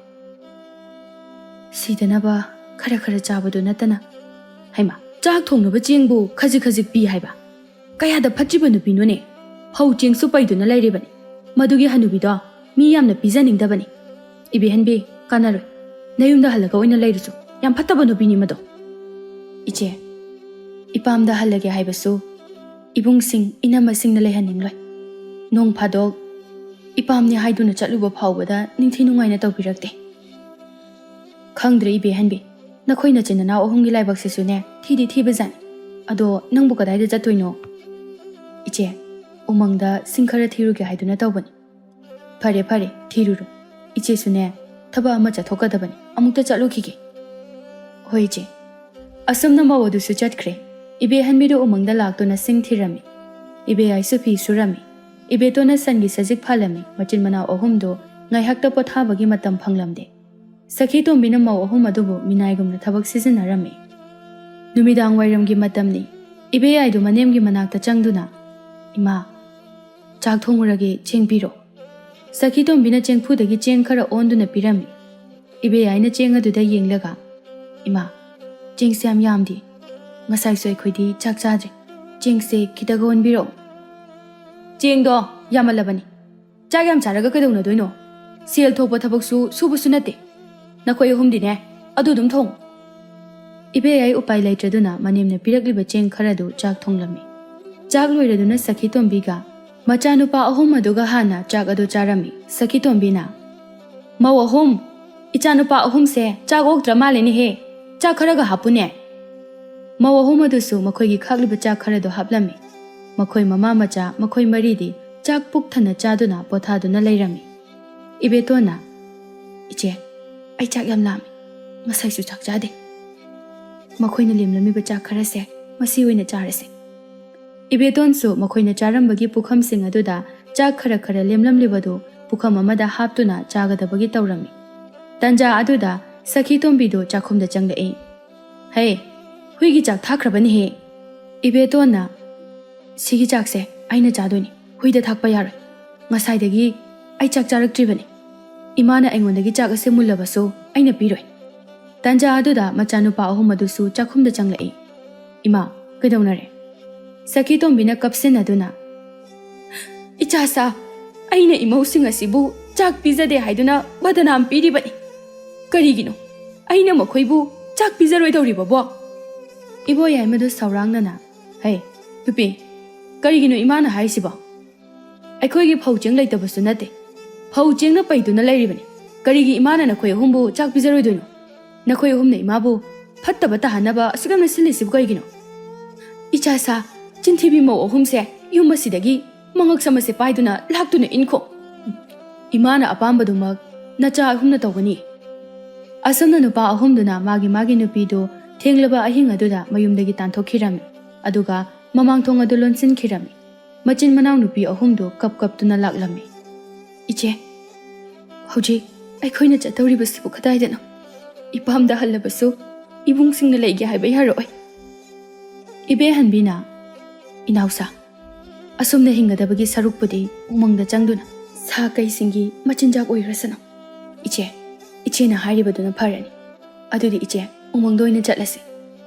ꯁꯤꯗꯅꯕ ꯈꯔ ꯈꯔ ꯆꯥꯕꯗꯨ ꯅꯠꯇꯅ꯫" "ꯍꯩꯃꯥ, ꯆꯥꯛ ꯊꯣꯡꯅꯕ ꯆꯦꯡꯕꯨ ꯈꯖꯤꯛ ꯈꯖꯤꯛ ꯄꯤ ꯍꯥꯏꯕ? ꯀꯌꯥꯗ ꯐꯠꯇ꯭ꯔꯤꯕ ꯅꯨꯄꯤꯅꯣꯅꯦ! ꯐꯧ ꯆꯦꯡꯁꯨ ꯄꯩꯗꯨꯅ ꯂꯩꯔꯤꯕꯅꯤ꯫ ꯃꯗꯨꯒꯤ ꯍꯅꯨꯕꯤꯗꯣ ꯃꯤ ꯌꯥꯝꯅ ꯄꯤꯖꯅꯤꯡꯗꯕꯅꯤ꯫ ꯏꯕꯦꯍꯟꯕꯤ, ꯀꯥꯟꯅꯔꯣꯏ꯫ ꯅꯌꯨꯝꯗ ꯍꯜꯂꯒ ꯑꯣꯏꯅ ꯂꯩꯔꯨꯆꯣ꯫ ꯌꯥꯝ ꯐꯠꯇꯕ ꯅꯨꯄꯤꯅꯤ ꯃꯗꯣ꯫" "ꯏꯆꯦ, ꯏꯄꯥꯝꯗ ꯍꯜꯂꯒꯦ ꯍꯥꯏꯕꯁꯨ ꯏꯕꯨꯡꯁꯤꯡ, ꯏꯅꯝꯃꯁꯤꯡꯅ ꯂꯩꯍꯟꯅꯤꯡꯂꯣꯏ꯫ ꯅꯣꯡ ꯐꯥꯗꯣꯛ ꯏꯄꯥꯝꯅꯤ ꯍꯥꯏꯗꯨꯅ ꯆꯠꯂꯨꯕ ꯐꯥꯎꯕꯗ ꯅꯤꯡꯊꯤ ꯅꯨꯡꯉꯥꯏꯅ ꯇꯧꯕꯤꯔꯛꯇꯦ꯫" "ꯈꯪꯗ꯭ꯔꯦ ꯏꯕꯦꯍꯟꯕꯤ, ꯅꯈꯣꯏ ꯅꯆꯤꯟ ꯅꯅꯥꯎ ꯑꯍꯨꯝꯒꯤ ꯂꯥꯏꯕꯛꯁꯤꯁꯨꯅꯦ ꯊꯤꯗꯤ ꯊꯤꯕꯖꯥꯠꯅꯤ꯫ ꯑꯗꯣ ꯅꯪꯕꯨ ꯀꯗꯥꯏꯗ ꯆꯠꯇꯣꯏꯅꯣ?" "ꯏꯆꯦ, ꯎꯃꯪꯗ ꯁꯤꯡ ꯈꯔ ꯊꯤꯔꯨꯒꯦ ꯍꯥꯏꯗꯨꯅ ꯇꯧꯕꯅꯤ꯫" "ꯐꯔꯦ ꯐꯔꯦ, ꯊꯤꯔꯨꯔꯣ꯫ ꯏꯆꯦꯁꯨꯅꯦ ꯊꯕꯛ ꯑꯃ ꯆꯠꯊꯣꯛꯀꯗꯕꯅꯤ꯫ ꯑꯃꯨꯛꯇ ꯆꯠꯂꯨꯈꯤꯒꯦ꯫" "ꯍꯣꯏ ꯏꯆꯦ꯫" ꯑꯁꯨꯝꯅ ꯃꯧ ꯑꯗꯨꯁꯨ ꯆꯠꯈ꯭ꯔꯦ꯫ ꯏꯕꯦꯍꯟꯕꯤꯗꯨ ꯎꯃꯪꯗ ꯂꯥꯛꯇꯨꯅ ꯁꯤꯡ ꯊꯤꯔꯝꯃꯤ꯫ ꯏꯕꯦꯌꯥꯏꯁꯨ ꯐꯤ ꯁꯨꯔꯝꯃꯤ꯫ ꯏꯕꯦꯇꯣꯟꯅ ꯁꯟꯒꯤ ꯁꯖꯤꯛ ꯐꯥꯜꯂꯝꯃꯤ꯫ ꯃꯆꯤꯟ ꯃꯅꯥꯎ ꯑꯍꯨꯝꯗꯨ ꯉꯥꯏꯍꯥꯛꯇ ꯄꯣꯊꯥꯕꯒꯤ ꯃꯇꯝ ꯐꯪꯂꯝꯗꯦ꯫ ꯁꯈꯤ ꯇꯣꯝꯕꯤꯅ ꯃꯧ ꯑꯍꯨꯝ ꯑꯗꯨꯕꯨ ꯃꯤꯅꯥꯏꯒꯨꯝꯅ ꯊꯕꯛ ꯁꯤꯖꯤꯟꯅꯔꯝꯃꯤ꯫ ꯅꯨꯃꯤꯗꯥꯡ ꯋꯥꯏꯔꯝꯒꯤ ꯃꯇꯝꯅꯤ꯫ ꯏꯕꯦꯌꯥꯏꯗꯨ ꯃꯅꯦꯝꯒꯤ ꯃꯅꯥꯛꯇ ꯆꯪꯗꯨꯅ, "ꯏꯃꯥ, ꯆꯥꯛ ꯊꯣꯡꯉꯨꯔꯒꯦ, ꯆꯦꯡ ꯄꯤꯔꯣ꯫" ꯁꯈꯤꯇꯣꯝꯕꯤꯅ ꯆꯦꯡꯐꯨꯗꯒꯤ ꯆꯦꯡ ꯈꯔ ꯑꯣꯟꯗꯨꯅ ꯄꯤꯔꯝꯃꯤ꯫ ꯏꯕꯦꯌꯥꯏꯅ ꯆꯦꯡ ꯑꯗꯨꯗ ꯌꯦꯡꯂꯒ, "ꯏꯃꯥ, ꯆꯦꯡꯁꯦ ꯌꯥꯝ ꯌꯥꯝꯗꯦ꯫ ꯉꯁꯥꯏꯁꯨ ꯑꯩꯈꯣꯏꯗꯤ ꯆꯥꯛ ꯆꯥꯗ꯭ꯔꯦ꯫ ꯆꯦꯡꯁꯦ ꯈꯤꯇꯒ ꯑꯣꯟꯕꯤꯔꯛꯑꯣ꯫" "ꯆꯦꯡꯗꯣ ꯌꯥꯝꯃꯜꯂꯕꯅꯤ꯫ ꯆꯥꯛ ꯌꯥꯝ ꯆꯥꯔꯒ ꯀꯩꯗꯧꯅꯗꯣꯏꯅꯣ? ꯁꯦꯜ ꯊꯣꯛꯄ ꯊꯕꯛꯁꯨ ꯁꯨꯕꯁꯨ ꯅꯠꯇꯦ꯫ ꯅꯈꯣꯏ ꯑꯍꯨꯝꯗꯤꯅꯦ, ꯑꯗꯨ ꯑꯗꯨꯝ ꯊꯣꯡꯉꯨ꯫" ꯏꯕꯦꯌꯥꯏ ꯎꯄꯥꯏ ꯂꯩꯇ꯭ꯔꯗꯨꯅ ꯃꯅꯦꯝꯅ ꯄꯤꯔꯛꯂꯤꯕ ꯆꯦꯡ ꯈꯔꯗꯨ ꯆꯥꯛ ꯊꯣꯡꯂꯝꯃꯤ꯫ ꯆꯥꯛ ꯂꯣꯏꯔꯗꯨꯅ ꯁꯈꯤꯇꯣꯝꯕꯤꯒ ꯃꯆꯥꯅꯨꯄꯥ ꯑꯍꯨꯝ ꯑꯗꯨꯒ ꯍꯥꯟꯅ ꯆꯥꯛ ꯑꯗꯨ ꯆꯥꯔꯝꯃꯤ꯫ ꯁꯈꯤꯇꯣꯝꯕꯤꯅ, "ꯃꯧ ꯑꯍꯨꯝ, ꯏꯆꯥꯅꯨꯄꯥ ꯑꯍꯨꯝꯁꯦ ꯆꯥꯛ ꯑꯣꯛꯇ꯭ꯔ ꯃꯥꯜꯂꯦꯅꯦꯍꯦ꯫ ꯆꯥꯛ ꯈꯔꯒ ꯍꯥꯞꯄꯨꯅꯦ꯫" ꯃꯧ ꯑꯍꯨꯝ ꯑꯗꯨꯁꯨ ꯃꯈꯣꯏꯒꯤ ꯈꯥꯛꯂꯤꯕ ꯆꯥꯛ ꯈꯔꯗꯨ ꯍꯥꯞꯂꯝꯃꯤ꯫ ꯃꯈꯣꯏ ꯃꯃꯥ ꯃꯆꯥ ꯃꯈꯣꯏ ꯃꯔꯤꯗꯤ ꯆꯥꯛ ꯄꯨꯛ ꯊꯟꯅ ꯆꯥꯗꯨꯅ ꯄꯣꯊꯥꯗꯨꯅ ꯂꯩꯔꯝꯃꯤ꯫ ꯏꯕꯦꯇꯣꯟꯅ, "ꯏꯆꯦ, ꯑꯩ ꯆꯥꯛ ꯌꯥꯝ ꯂꯥꯝꯃꯤ꯫ ꯉꯁꯥꯏꯁꯨ ꯆꯥꯛ ꯆꯥꯗꯦ꯫ ꯃꯈꯣꯏꯅ ꯂꯦꯝꯂꯝꯃꯤꯕ ꯆꯥꯛ ꯈꯔꯁꯦ ꯃꯁꯤ ꯑꯣꯏꯅ ꯆꯥꯔꯁꯦ꯫" ꯏꯕꯦꯇꯣꯟꯁꯨ ꯃꯈꯣꯏꯅ ꯆꯥꯔꯝꯕꯒꯤ ꯄꯨꯈꯝꯁꯤꯡ ꯑꯗꯨꯗ ꯆꯥꯛ ꯈꯔ ꯈꯔ ꯂꯦꯝꯂꯝꯂꯤꯕꯗꯨ ꯄꯨꯈꯝ ꯑꯃꯗ ꯍꯥꯞꯇꯨꯅ ꯆꯥꯒꯗꯕꯒꯤ ꯇꯧꯔꯝꯃꯤ꯫ ꯇꯟꯖꯥ ꯑꯗꯨꯗ ꯁꯈꯤꯇꯣꯝꯕꯤꯗꯨ ꯆꯥꯛꯈꯨꯝꯗ ꯆꯪꯂꯛꯏ꯫ "ꯍꯦ, ꯍꯨꯏꯒꯤ ꯆꯥꯛ ꯊꯥꯛꯈ꯭ꯔꯕꯅꯤꯍꯦ꯫" ꯏꯕꯦꯇꯣꯟꯅ, "ꯁꯤꯒꯤ ꯆꯥꯛꯁꯦ ꯑꯩꯅ ꯆꯥꯗꯣꯏꯅꯤ, ꯍꯨꯏꯗ ꯊꯥꯛꯄ ꯌꯥꯔꯣꯏ꯫ ꯉꯁꯥꯏꯗꯒꯤ ꯑꯩ ꯆꯥꯛ ꯆꯥꯔꯛꯇ꯭ꯔꯤꯕꯅꯤ꯫ ꯏꯃꯥꯅ ꯑꯩꯉꯣꯟꯗꯒꯤ ꯆꯥꯛ ꯑꯁꯦ ꯃꯨꯜꯂꯕꯁꯨ ꯑꯩꯅ ꯄꯤꯔꯣꯏ꯫" ꯇꯟꯖꯥ ꯑꯗꯨꯗ ꯃꯆꯥꯅꯨꯄꯥ ꯑꯍꯨꯝ ꯑꯗꯨꯁꯨ ꯆꯥꯛꯈꯨꯝꯗ ꯆꯪꯂꯛꯏ꯫ "ꯏꯃꯥ, ꯀꯩꯗꯧꯅꯔꯦ?" ꯁꯈꯤꯇꯣꯝꯕꯤꯅ ꯀꯞꯁꯤꯟꯅꯗꯨꯅ, "ꯏꯆꯥꯁꯥ, ꯑꯩꯅ ꯏꯃꯧꯁꯤꯡ ꯑꯁꯤꯕꯨ ꯆꯥꯛ ꯄꯤꯖꯗꯦ ꯍꯥꯏꯗꯨꯅ ꯕꯗꯅꯥꯝ ꯄꯤꯔꯤꯕꯅꯤ꯫ ꯀꯔꯤꯒꯤꯅꯣ ꯑꯩꯅ ꯃꯈꯣꯏꯕꯨ ꯆꯥꯛ ꯄꯤꯖꯔꯣꯏꯗꯧꯔꯤꯕꯕꯣ?" ꯏꯕꯣꯌꯥꯏꯃꯗꯨ ꯁꯧꯔꯥꯡꯅꯅ, "ꯍꯩ, ꯅꯨꯄꯤ, ꯀꯔꯤꯒꯤꯅꯣ ꯏꯃꯥꯅ ꯍꯥꯏꯔꯤꯁꯤꯕꯣ? ꯑꯩꯈꯣꯏꯒꯤ ꯐꯧ ꯆꯦꯡ ꯂꯩꯇꯕꯁꯨ ꯅꯠꯇꯦ꯫ ꯐꯧ ꯆꯦꯡꯅ ꯄꯩꯗꯨꯅ ꯂꯩꯔꯤꯕꯅꯤ꯫ ꯀꯔꯤꯒꯤ ꯏꯃꯥꯅ ꯅꯈꯣꯏ ꯑꯍꯨꯝꯕꯨ ꯆꯥꯛ ꯄꯤꯖꯔꯣꯏꯗꯣꯏꯅꯣ? ꯅꯈꯣꯏ ꯑꯍꯨꯝꯅ ꯏꯃꯥꯕꯨ ꯐꯠꯇꯕ ꯇꯥꯍꯟꯅꯕ ꯑꯁꯨꯛ ꯌꯥꯝꯅ ꯁꯤꯜꯂꯤꯁꯤꯕꯨ ꯀꯔꯤꯒꯤꯅꯣ? ꯏꯆꯥꯁꯥ, ꯆꯤꯟꯊꯤꯕꯤ ꯃꯧ ꯑꯍꯨꯝꯁꯦ ꯌꯨꯝ ꯑꯁꯤꯗꯒꯤ ꯃꯉꯛ ꯁꯝ ꯑꯁꯦ ꯄꯥꯏꯗꯨꯅ ꯂꯥꯛꯇꯨꯅ ꯏꯟꯈꯣ꯫ ꯏꯃꯥꯅ ꯑꯄꯥꯝꯕꯗꯨꯃꯛ ꯅꯆꯥ ꯑꯍꯨꯝꯅ ꯇꯧꯒꯅꯤ꯫" ꯑꯁꯨꯝꯅ ꯅꯨꯄꯥ ꯑꯍꯨꯝꯗꯨꯅ ꯃꯥꯒꯤ ꯃꯥꯒꯤ ꯅꯨꯄꯤꯗꯨ ꯊꯦꯡꯂꯕ ꯑꯍꯤꯡ ꯑꯗꯨꯗ ꯃꯌꯨꯝꯗꯒꯤ ꯇꯥꯟꯊꯣꯛꯈꯤꯔꯝꯃꯤ꯫ ꯑꯗꯨꯒ ꯃꯃꯥꯡ ꯊꯣꯡ ꯑꯗꯨ ꯂꯣꯟꯁꯤꯟꯈꯤꯔꯝꯃꯤ꯫ ꯃꯆꯤꯟ ꯃꯅꯥꯎ ꯅꯨꯄꯤ ꯑꯍꯨꯝꯗꯨ ꯀꯞ ꯀꯞꯇꯨꯅ ꯂꯥꯛꯂꯝꯃꯤ꯫ "ꯏꯆꯦ, ꯍꯧꯖꯤꯛ ꯑꯩꯈꯣꯏꯅ ꯆꯠꯇꯧꯔꯤꯕꯁꯤꯕꯨ ꯀꯗꯥꯏꯗꯅꯣ? ꯏꯄꯥꯝꯗ ꯍꯜꯂꯕꯁꯨ ꯏꯕꯨꯡꯁꯤꯡꯅ ꯂꯩꯒꯦ ꯍꯥꯏꯕ ꯌꯥꯔꯛꯑꯣꯏ꯫" ꯏꯕꯦꯍꯟꯕꯤꯅ, "ꯏꯅꯥꯎꯁꯥ, ꯑꯁꯨꯝꯅ ꯍꯤꯡꯒꯗꯕꯒꯤ ꯁꯔꯨꯛꯄꯨꯗꯤ ꯎꯃꯪꯗ ꯆꯪꯗꯨꯅ ꯁꯥ ꯁꯥ ꯀꯩꯁꯤꯡꯒꯤ ꯃꯆꯤꯟꯖꯥꯛ ꯑꯣꯏꯈ꯭ꯔꯁꯅꯨ꯫ ꯏꯆꯦ, ꯏꯆꯦꯅ ꯍꯥꯏꯔꯤꯕꯗꯨꯅ ꯐꯔꯅꯤ꯫ ꯑꯗꯨꯗꯤ ꯏꯆꯦ, ꯎꯃꯪꯗ ꯑꯣꯏꯅ ꯆꯠꯂꯁꯤ꯫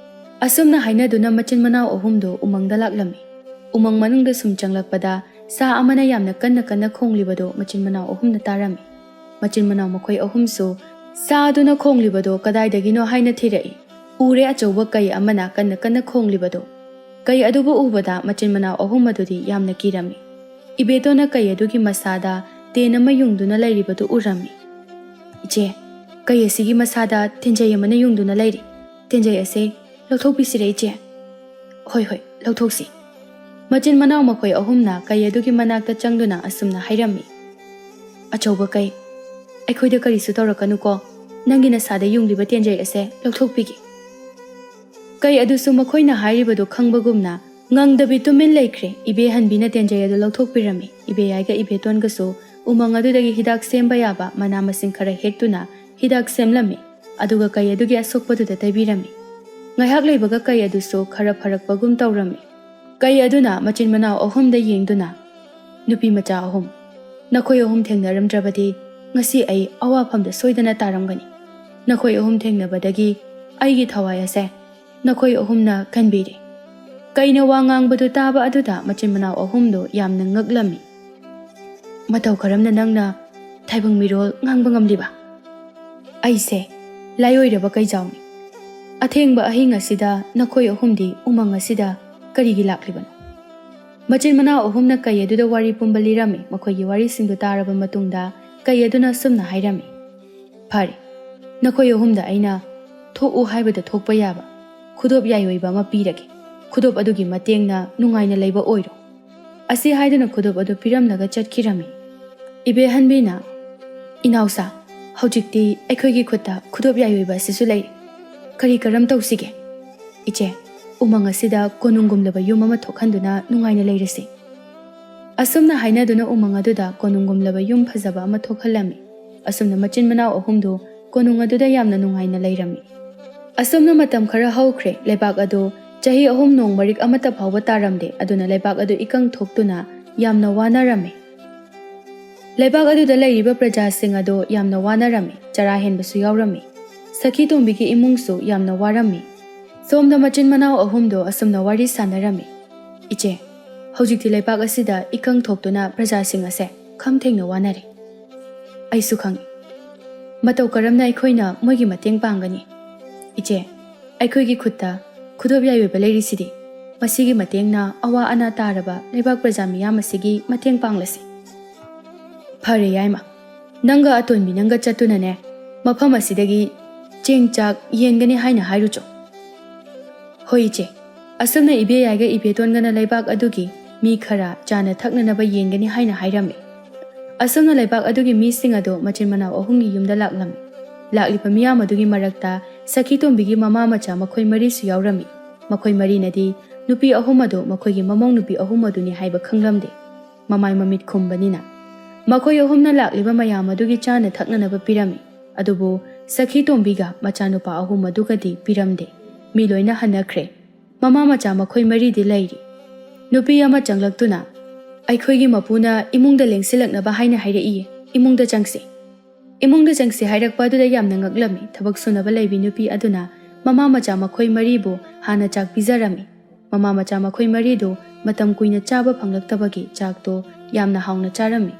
ꯑꯁꯨꯝꯅ ꯍꯥꯏꯅꯗꯨꯅ ꯃꯆꯤꯟ ꯃꯅꯥꯎ ꯑꯍꯨꯝꯗꯨ ꯎꯃꯪꯗ ꯂꯥꯛꯂꯝꯃꯤ꯫ ꯎꯃꯪ ꯃꯅꯨꯡꯗ ꯁꯨꯝ ꯆꯪꯂꯛꯄꯗ ꯁꯥ ꯑꯃꯅ ꯌꯥꯝꯅ ꯀꯟꯅ ꯀꯟꯅ ꯈꯣꯡꯂꯤꯕꯗꯨ ꯃꯆꯤꯟ ꯃꯅꯥꯎ ꯑꯍꯨꯝꯅ ꯇꯥꯔꯝꯃꯤ꯫ ꯃꯆꯤꯟ ꯃꯅꯥꯎ ꯃꯈꯣꯏ ꯑꯍꯨꯝꯁꯨ ꯁꯥ ꯑꯗꯨꯅ ꯈꯣꯡꯂꯤꯕꯗꯨ ꯀꯗꯥꯏꯗꯒꯤꯅꯣ ꯍꯥꯏꯅ ꯊꯤꯔꯛꯏ꯫ ꯎꯔꯦ, ꯑꯆꯧꯕ ꯀꯩ ꯑꯃꯅ ꯀꯟꯅ ꯀꯟꯅ ꯈꯣꯡꯂꯤꯕꯗꯨ꯫ ꯀꯩ ꯑꯗꯨꯕꯨ ꯎꯕꯗ ꯃꯆꯤꯟ ꯃꯅꯥꯎ ꯑꯍꯨꯝ ꯑꯗꯨꯗꯤ ꯌꯥꯝꯅ ꯀꯤꯔꯝꯃꯤ꯫ ꯏꯕꯦꯇꯣꯟꯅ ꯀꯩ ꯑꯗꯨꯒꯤ ꯃꯁꯥꯗ ꯇꯦꯟ ꯑꯃ ꯌꯨꯡꯗꯨꯅ ꯂꯩꯔꯤꯕꯗꯨ ꯎꯔꯝꯃꯤ꯫ "ꯏꯆꯦ, ꯀꯩ ꯑꯁꯤꯒꯤ ꯃꯁꯥꯗ ꯇꯦꯟꯖꯩ ꯑꯃꯅ ꯌꯨꯡꯗꯨꯅ ꯂꯩꯔꯤ꯫ ꯇꯦꯟꯖꯩ ꯑꯁꯦ ꯂꯧꯊꯣꯛꯄꯤꯁꯤꯔꯦ, ꯏꯆꯦ?" "ꯍꯣꯏ, ꯍꯣꯏ, ꯂꯧꯊꯣꯛꯁꯤ꯫" ꯃꯆꯤꯟ ꯃꯅꯥꯎ ꯃꯈꯣꯏ ꯑꯍꯨꯝꯅ ꯀꯩ ꯑꯗꯨꯒꯤ ꯃꯅꯥꯛꯇ ꯆꯪꯗꯨꯅ ꯑꯁꯨꯝꯅ ꯍꯥꯏꯔꯝꯃꯤ, "ꯑꯆꯧꯕ ꯀꯩ, ꯑꯩꯈꯣꯏꯗ ꯀꯔꯤꯁꯨ ꯇꯧꯔꯛꯀꯅꯨꯀꯣ꯫ ꯅꯪꯒꯤ ꯅꯁꯥꯗ ꯌꯨꯡꯂꯤꯕ ꯇꯦꯟꯖꯩ ꯑꯁꯦ ꯂꯧꯊꯣꯛꯄꯤꯒꯦ꯫" ꯀꯩ ꯑꯗꯨꯁꯨ ꯃꯈꯣꯏꯅ ꯍꯥꯏꯔꯤꯕꯗꯨ ꯈꯪꯕꯒꯨꯝꯅ ꯉꯪꯗꯕꯤ ꯇꯨꯃꯤꯟ ꯂꯩꯈ꯭ꯔꯦ꯫ ꯏꯕꯦ ꯍꯟꯕꯤꯅ ꯇꯦꯟꯖꯩ ꯑꯗꯨ ꯂꯧꯊꯣꯛꯄꯤꯔꯝꯃꯤ꯫ ꯏꯕꯦꯌꯥꯏꯒ ꯏꯕꯦꯇꯣꯟꯒꯁꯨ ꯎꯃꯪ ꯑꯗꯨꯗꯒꯤ ꯍꯤꯗꯥꯛ ꯁꯦꯝꯕ ꯌꯥꯕ ꯃꯅꯥ ꯃꯁꯤꯡ ꯈꯔ ꯍꯦꯛꯇꯨꯅ ꯍꯤꯗꯥꯛ ꯁꯦꯝꯂꯝꯃꯤ꯫ ꯑꯗꯨꯒ ꯀꯩ ꯑꯗꯨꯒꯤ ꯑꯁꯣꯛꯄꯗꯨꯗ ꯇꯩꯕꯤꯔꯝꯃꯤ꯫ ꯉꯥꯏꯍꯥꯛ ꯂꯩꯕꯒ ꯀꯩ ꯑꯗꯨꯁꯨ ꯈꯔ ꯐꯔꯛꯄꯒꯨꯝ ꯇꯧꯔꯝꯃꯤ꯫ ꯀꯩ ꯑꯗꯨꯅ ꯃꯆꯤꯟ ꯃꯅꯥꯎ ꯑꯍꯨꯝꯗ ꯌꯦꯡꯗꯨꯅ, "ꯅꯨꯄꯤ ꯃꯆꯥ ꯑꯍꯨꯝ, ꯅꯈꯣꯏ ꯑꯍꯨꯝ ꯊꯦꯡꯅꯔꯝꯗ꯭ꯔꯕꯗꯤ ꯉꯁꯤ ꯑꯩ ꯑꯋꯥꯐꯝꯗ ꯁꯣꯏꯗꯅ ꯇꯥꯔꯝꯒꯅꯤ꯫ ꯅꯈꯣꯏ ꯑꯍꯨꯝ ꯊꯦꯡꯅꯕꯗꯒꯤ ꯑꯩꯒꯤ ꯊꯋꯥꯏ ꯑꯁꯦ ꯅꯈꯣꯏ ꯑꯍꯨꯝꯅ ꯀꯟꯕꯤꯔꯦ꯫" ꯀꯩꯅ ꯋꯥ ꯉꯥꯡꯕꯗꯨ ꯇꯥꯕ ꯑꯗꯨꯗ ꯃꯆꯤꯟ ꯃꯅꯥꯎ ꯑꯍꯨꯝꯗꯨ ꯌꯥꯝꯅ ꯉꯛꯂꯝꯃꯤ꯫ "ꯃꯇꯧ ꯀꯔꯝꯅ ꯅꯪꯅ ꯇꯥꯏꯕꯪ ꯃꯤꯔꯣꯜ ꯉꯥꯡꯕ ꯉꯝꯂꯤꯕ? ꯑꯩꯁꯦ ꯂꯥꯏꯑꯣꯏꯔꯕ ꯀꯩꯖꯥꯎꯅꯤ꯫ ꯑꯊꯦꯡꯕ ꯑꯍꯤꯡ ꯑꯁꯤꯗ ꯅꯈꯣꯏ ꯑꯍꯨꯝꯗꯤ ꯎꯃꯪ ꯑꯁꯤꯗ ꯀꯔꯤꯒꯤ ꯂꯥꯛꯂꯤꯕꯅꯣ?" ꯃꯆꯤꯟ ꯃꯅꯥꯎ ꯑꯍꯨꯝꯅ ꯀꯩ ꯑꯗꯨꯗ ꯋꯥꯔꯤ ꯄꯨꯝꯕ ꯂꯤꯔꯝꯃꯤ꯫ ꯃꯈꯣꯏꯒꯤ ꯋꯥꯔꯤꯁꯤꯡꯗꯨ ꯇꯥꯔꯕ ꯃꯇꯨꯡꯗ ꯀꯩ ꯑꯗꯨꯅ ꯑꯁꯨꯝꯅ ꯍꯥꯏꯔꯝꯃꯤ, "ꯐꯔꯦ, ꯅꯈꯣꯏ ꯑꯍꯨꯝꯗ ꯑꯩꯅ ꯊꯣꯛꯎ ꯍꯥꯏꯕꯗ ꯊꯣꯛꯄ ꯌꯥꯕ ꯈꯨꯗꯣꯞ ꯌꯥꯏ ꯑꯣꯏꯕ ꯑꯃ ꯄꯤꯔꯒꯦ꯫ ꯈꯨꯗꯣꯞ ꯑꯗꯨꯒꯤ ꯃꯇꯦꯡꯅ ꯅꯨꯡꯉꯥꯏꯅ ꯂꯩꯕ ꯑꯣꯏꯔꯣ꯫" ꯑꯁꯤ ꯍꯥꯏꯗꯨꯅ ꯈꯨꯗꯣꯞ ꯑꯗꯨ ꯄꯤꯔꯝꯂꯒ ꯆꯠꯈꯤꯔꯝꯃꯤ꯫ ꯏꯕꯦꯍꯟꯕꯤꯅ, "ꯏꯅꯥꯎꯁꯥ, ꯍꯧꯖꯤꯛꯇꯤ ꯑꯩꯈꯣꯏꯒꯤ ꯈꯨꯠꯇ ꯈꯨꯗꯣꯞ ꯌꯥꯏ ꯑꯣꯏꯕ ꯑꯁꯤꯁꯨ ꯂꯩꯔꯦ꯫ ꯀꯔꯤ ꯀꯔꯝ ꯇꯧꯁꯤꯒꯦ? ꯏꯆꯦ, ꯎꯃꯪ ꯑꯁꯤꯗ ꯀꯣꯅꯨꯡꯒꯨꯝꯂꯕ ꯌꯨꯝ ꯑꯃ ꯊꯣꯛꯍꯟꯗꯨꯅ ꯅꯨꯡꯉꯥꯏꯅ ꯂꯩꯔꯁꯤ꯫" ꯑꯁꯨꯝꯅ ꯍꯥꯏꯅꯗꯨꯅ ꯎꯃꯪ ꯑꯗꯨꯗ ꯀꯣꯅꯨꯡꯒꯨꯝꯂꯕ ꯌꯨꯝ ꯐꯖꯕ ꯑꯃ ꯊꯣꯛꯍꯜꯂꯝꯃꯤ꯫ ꯑꯁꯨꯝꯅ ꯃꯆꯤꯟ ꯃꯅꯥꯎ ꯑꯍꯨꯝꯗꯨ ꯀꯣꯅꯨꯡ ꯑꯗꯨꯗ ꯌꯥꯝꯅ ꯅꯨꯡꯉꯥꯏꯅ ꯂꯩꯔꯝꯃꯤ꯫ ꯑꯁꯨꯝꯅ ꯃꯇꯝ ꯈꯔ ꯍꯧꯈ꯭ꯔꯦ꯫ ꯂꯩꯕꯥꯛ ꯑꯗꯨ ꯆꯍꯤ ꯑꯍꯨꯝ ꯅꯣꯡ ꯃꯔꯤꯛ ꯑꯃꯠꯇ ꯐꯥꯎꯕ ꯇꯥꯔꯝꯗꯦ꯫ ꯑꯗꯨꯅ ꯂꯩꯕꯥꯛ ꯑꯗꯨ ꯏꯀꯪ ꯊꯣꯛꯇꯨꯅ ꯌꯥꯝꯅ ꯋꯥꯅꯔꯝꯃꯤ꯫ ꯂꯩꯕꯥꯛ ꯑꯗꯨꯗ ꯂꯩꯔꯤꯕ ꯄ꯭ꯔꯖꯥꯁꯤꯡ ꯑꯗꯣ ꯌꯥꯝꯅ ꯋꯥꯅꯔꯝꯃꯤ, ꯆꯔꯥ ꯍꯦꯟꯕꯁꯨ ꯌꯥꯎꯔꯝꯃꯤ꯫ ꯁꯈꯤ ꯇꯣꯝꯕꯤꯒꯤ ꯏꯃꯨꯡꯁꯨ ꯌꯥꯝꯅ ꯋꯥꯔꯝꯃꯤ꯫ ꯁꯣꯝꯗ ꯃꯆꯤꯟ ꯃꯅꯥꯎ ꯑꯍꯨꯝꯗꯣ ꯑꯁꯨꯝꯅ ꯋꯥꯔꯤ ꯁꯥꯟꯅꯔꯝꯃꯤ꯫ "ꯏꯆꯦ, ꯍꯧꯖꯤꯛꯇꯤ ꯂꯩꯕꯥꯛ ꯑꯁꯤꯗ ꯏꯀꯪ ꯊꯣꯛꯇꯨꯅ ꯄ꯭ꯔꯖꯥꯁꯤꯡ ꯑꯁꯦ ꯈꯝ ꯊꯦꯡꯅ ꯋꯥꯅꯔꯦ꯫ ꯑꯩꯁꯨ ꯈꯪꯏ꯫ ꯃꯇꯧ ꯀꯔꯝꯅ ꯑꯩꯈꯣꯏꯅ ꯃꯣꯏꯒꯤ ꯃꯇꯦꯡ ꯄꯥꯡꯒꯅꯤ? ꯏꯆꯦ, ꯑꯩꯈꯣꯏꯒꯤ ꯈꯨꯠꯇ ꯈꯨꯗꯣꯞ ꯌꯥꯏ ꯑꯣꯏꯕ ꯂꯩꯔꯤꯁꯤꯗꯤ꯫ ꯃꯁꯤꯒꯤ ꯃꯇꯦꯡꯅ ꯑꯋꯥ ꯑꯅꯥ ꯇꯥꯔꯕ ꯂꯩꯕꯥꯛ ꯄ꯭ꯔꯖꯥ ꯃꯤꯌꯥꯝ ꯑꯁꯤꯒꯤ ꯃꯇꯦꯡ ꯄꯥꯡꯂꯁꯤ꯫" "ꯐꯔꯦ ꯌꯥꯏꯃ, ꯅꯪꯒ ꯑꯇꯣꯟꯕꯤ ꯅꯪꯒ ꯆꯠꯇꯨꯅꯅꯦ, ꯃꯐꯝ ꯑꯁꯤꯗꯒꯤ ꯆꯦꯡ ꯆꯥꯛ ꯌꯦꯟꯒꯅꯤ ꯍꯥꯏꯅ ꯍꯥꯏꯔꯨꯆꯣ꯫" "ꯍꯣꯏ ꯏꯆꯦ, ꯑꯁꯨꯝꯅ ꯏꯕꯦ ꯌꯥꯏꯒ ꯏꯕꯦꯇꯣꯟꯒꯅ ꯂꯩꯕꯥꯛ ꯑꯗꯨꯒꯤ ꯃꯤ ꯈꯔ ꯆꯥꯅ ꯊꯛꯅꯅꯕ ꯌꯦꯟꯒꯅꯤ ꯍꯥꯏꯅ ꯍꯥꯏꯔꯝꯃꯤ꯫" ꯑꯁꯨꯝꯅ ꯂꯩꯕꯥꯛ ꯑꯗꯨꯒꯤ ꯃꯤꯁꯤꯡ ꯑꯗꯨ ꯃꯆꯤꯟ ꯃꯅꯥꯎ ꯑꯍꯨꯝꯒꯤ ꯌꯨꯝꯗ ꯂꯥꯛꯂꯝꯃꯤ꯫ ꯂꯥꯛꯂꯤꯕ ꯃꯤꯌꯥꯝ ꯑꯗꯨꯒꯤ ꯃꯔꯛꯇ ꯁꯈꯤ ꯇꯣꯝꯕꯤꯒꯤ ꯃꯃꯥ ꯃꯆꯥ ꯃꯈꯣꯏ ꯃꯔꯤꯁꯨ ꯌꯥꯎꯔꯝꯃꯤ꯫ ꯃꯈꯣꯏ ꯃꯔꯤꯅꯗꯤ ꯅꯨꯄꯤ ꯑꯍꯨꯝ ꯑꯗꯨ ꯃꯈꯣꯏꯒꯤ ꯃꯃꯧ ꯅꯨꯄꯤ ꯑꯍꯨꯝ ꯑꯗꯨꯅꯤ ꯍꯥꯏꯕ ꯈꯪꯂꯝꯗꯦ꯫ ꯃꯃꯥꯏ ꯃꯃꯤꯠ ꯈꯨꯝꯕꯅꯤꯅ꯫ ꯃꯈꯣꯏ ꯑꯍꯨꯝꯅ ꯂꯥꯛꯂꯤꯕ ꯃꯌꯥꯝ ꯑꯗꯨꯒꯤ ꯆꯥꯅ ꯊꯛꯅꯅꯕ ꯄꯤꯔꯝꯃꯤ꯫ ꯑꯗꯨꯕꯨ ꯁꯈꯤ ꯇꯣꯝꯕꯤꯒ ꯃꯆꯥꯅꯨꯄꯥ ꯑꯍꯨꯝ ꯑꯗꯨꯒꯗꯤ ꯄꯤꯔꯝꯗꯦ꯫ ꯃꯤ ꯂꯣꯏꯅ ꯍꯟꯅꯈ꯭ꯔꯦ꯫ ꯃꯃꯥ ꯃꯆꯥ ꯃꯈꯣꯏ ꯃꯔꯤꯗꯤ ꯂꯩꯔꯤ꯫ ꯅꯨꯄꯤ ꯑꯃ ꯆꯪꯂꯛꯇꯨꯅ, "ꯑꯩꯈꯣꯏꯒꯤ ꯃꯄꯨꯅ ꯏꯃꯨꯡꯗ ꯂꯦꯡꯁꯤꯜꯂꯛꯅꯕ ꯍꯥꯏꯅ ꯍꯥꯏꯔꯛꯏ, ꯏꯃꯨꯡꯗ ꯆꯪꯁꯤ꯫" ꯏꯃꯨꯡꯗ ꯆꯪꯁꯤ ꯍꯥꯏꯔꯛꯄ ꯑꯗꯨꯗ ꯌꯥꯝꯅ ꯉꯛꯂꯝꯃꯤ꯫ ꯊꯕꯛ ꯁꯨꯅꯕ ꯂꯩꯕꯤ ꯅꯨꯄꯤ ꯑꯗꯨꯅ ꯃꯃꯥ ꯃꯆꯥ ꯃꯈꯣꯏ ꯃꯔꯤꯕꯨ ꯍꯥꯟꯅ ꯆꯥꯛ ꯄꯤꯖꯔꯝꯃꯤ꯫ ꯃꯃꯥ ꯃꯆꯥ ꯃꯈꯣꯏ ꯃꯔꯤꯗꯨ ꯃꯇꯝ ꯀꯨꯏꯅ ꯆꯥꯕ ꯐꯪꯂꯛꯇꯕꯒꯤ ꯆꯥꯛꯇꯣ ꯌꯥꯝꯅ ꯍꯥꯎꯅ ꯆꯥꯔꯝꯃꯤ꯫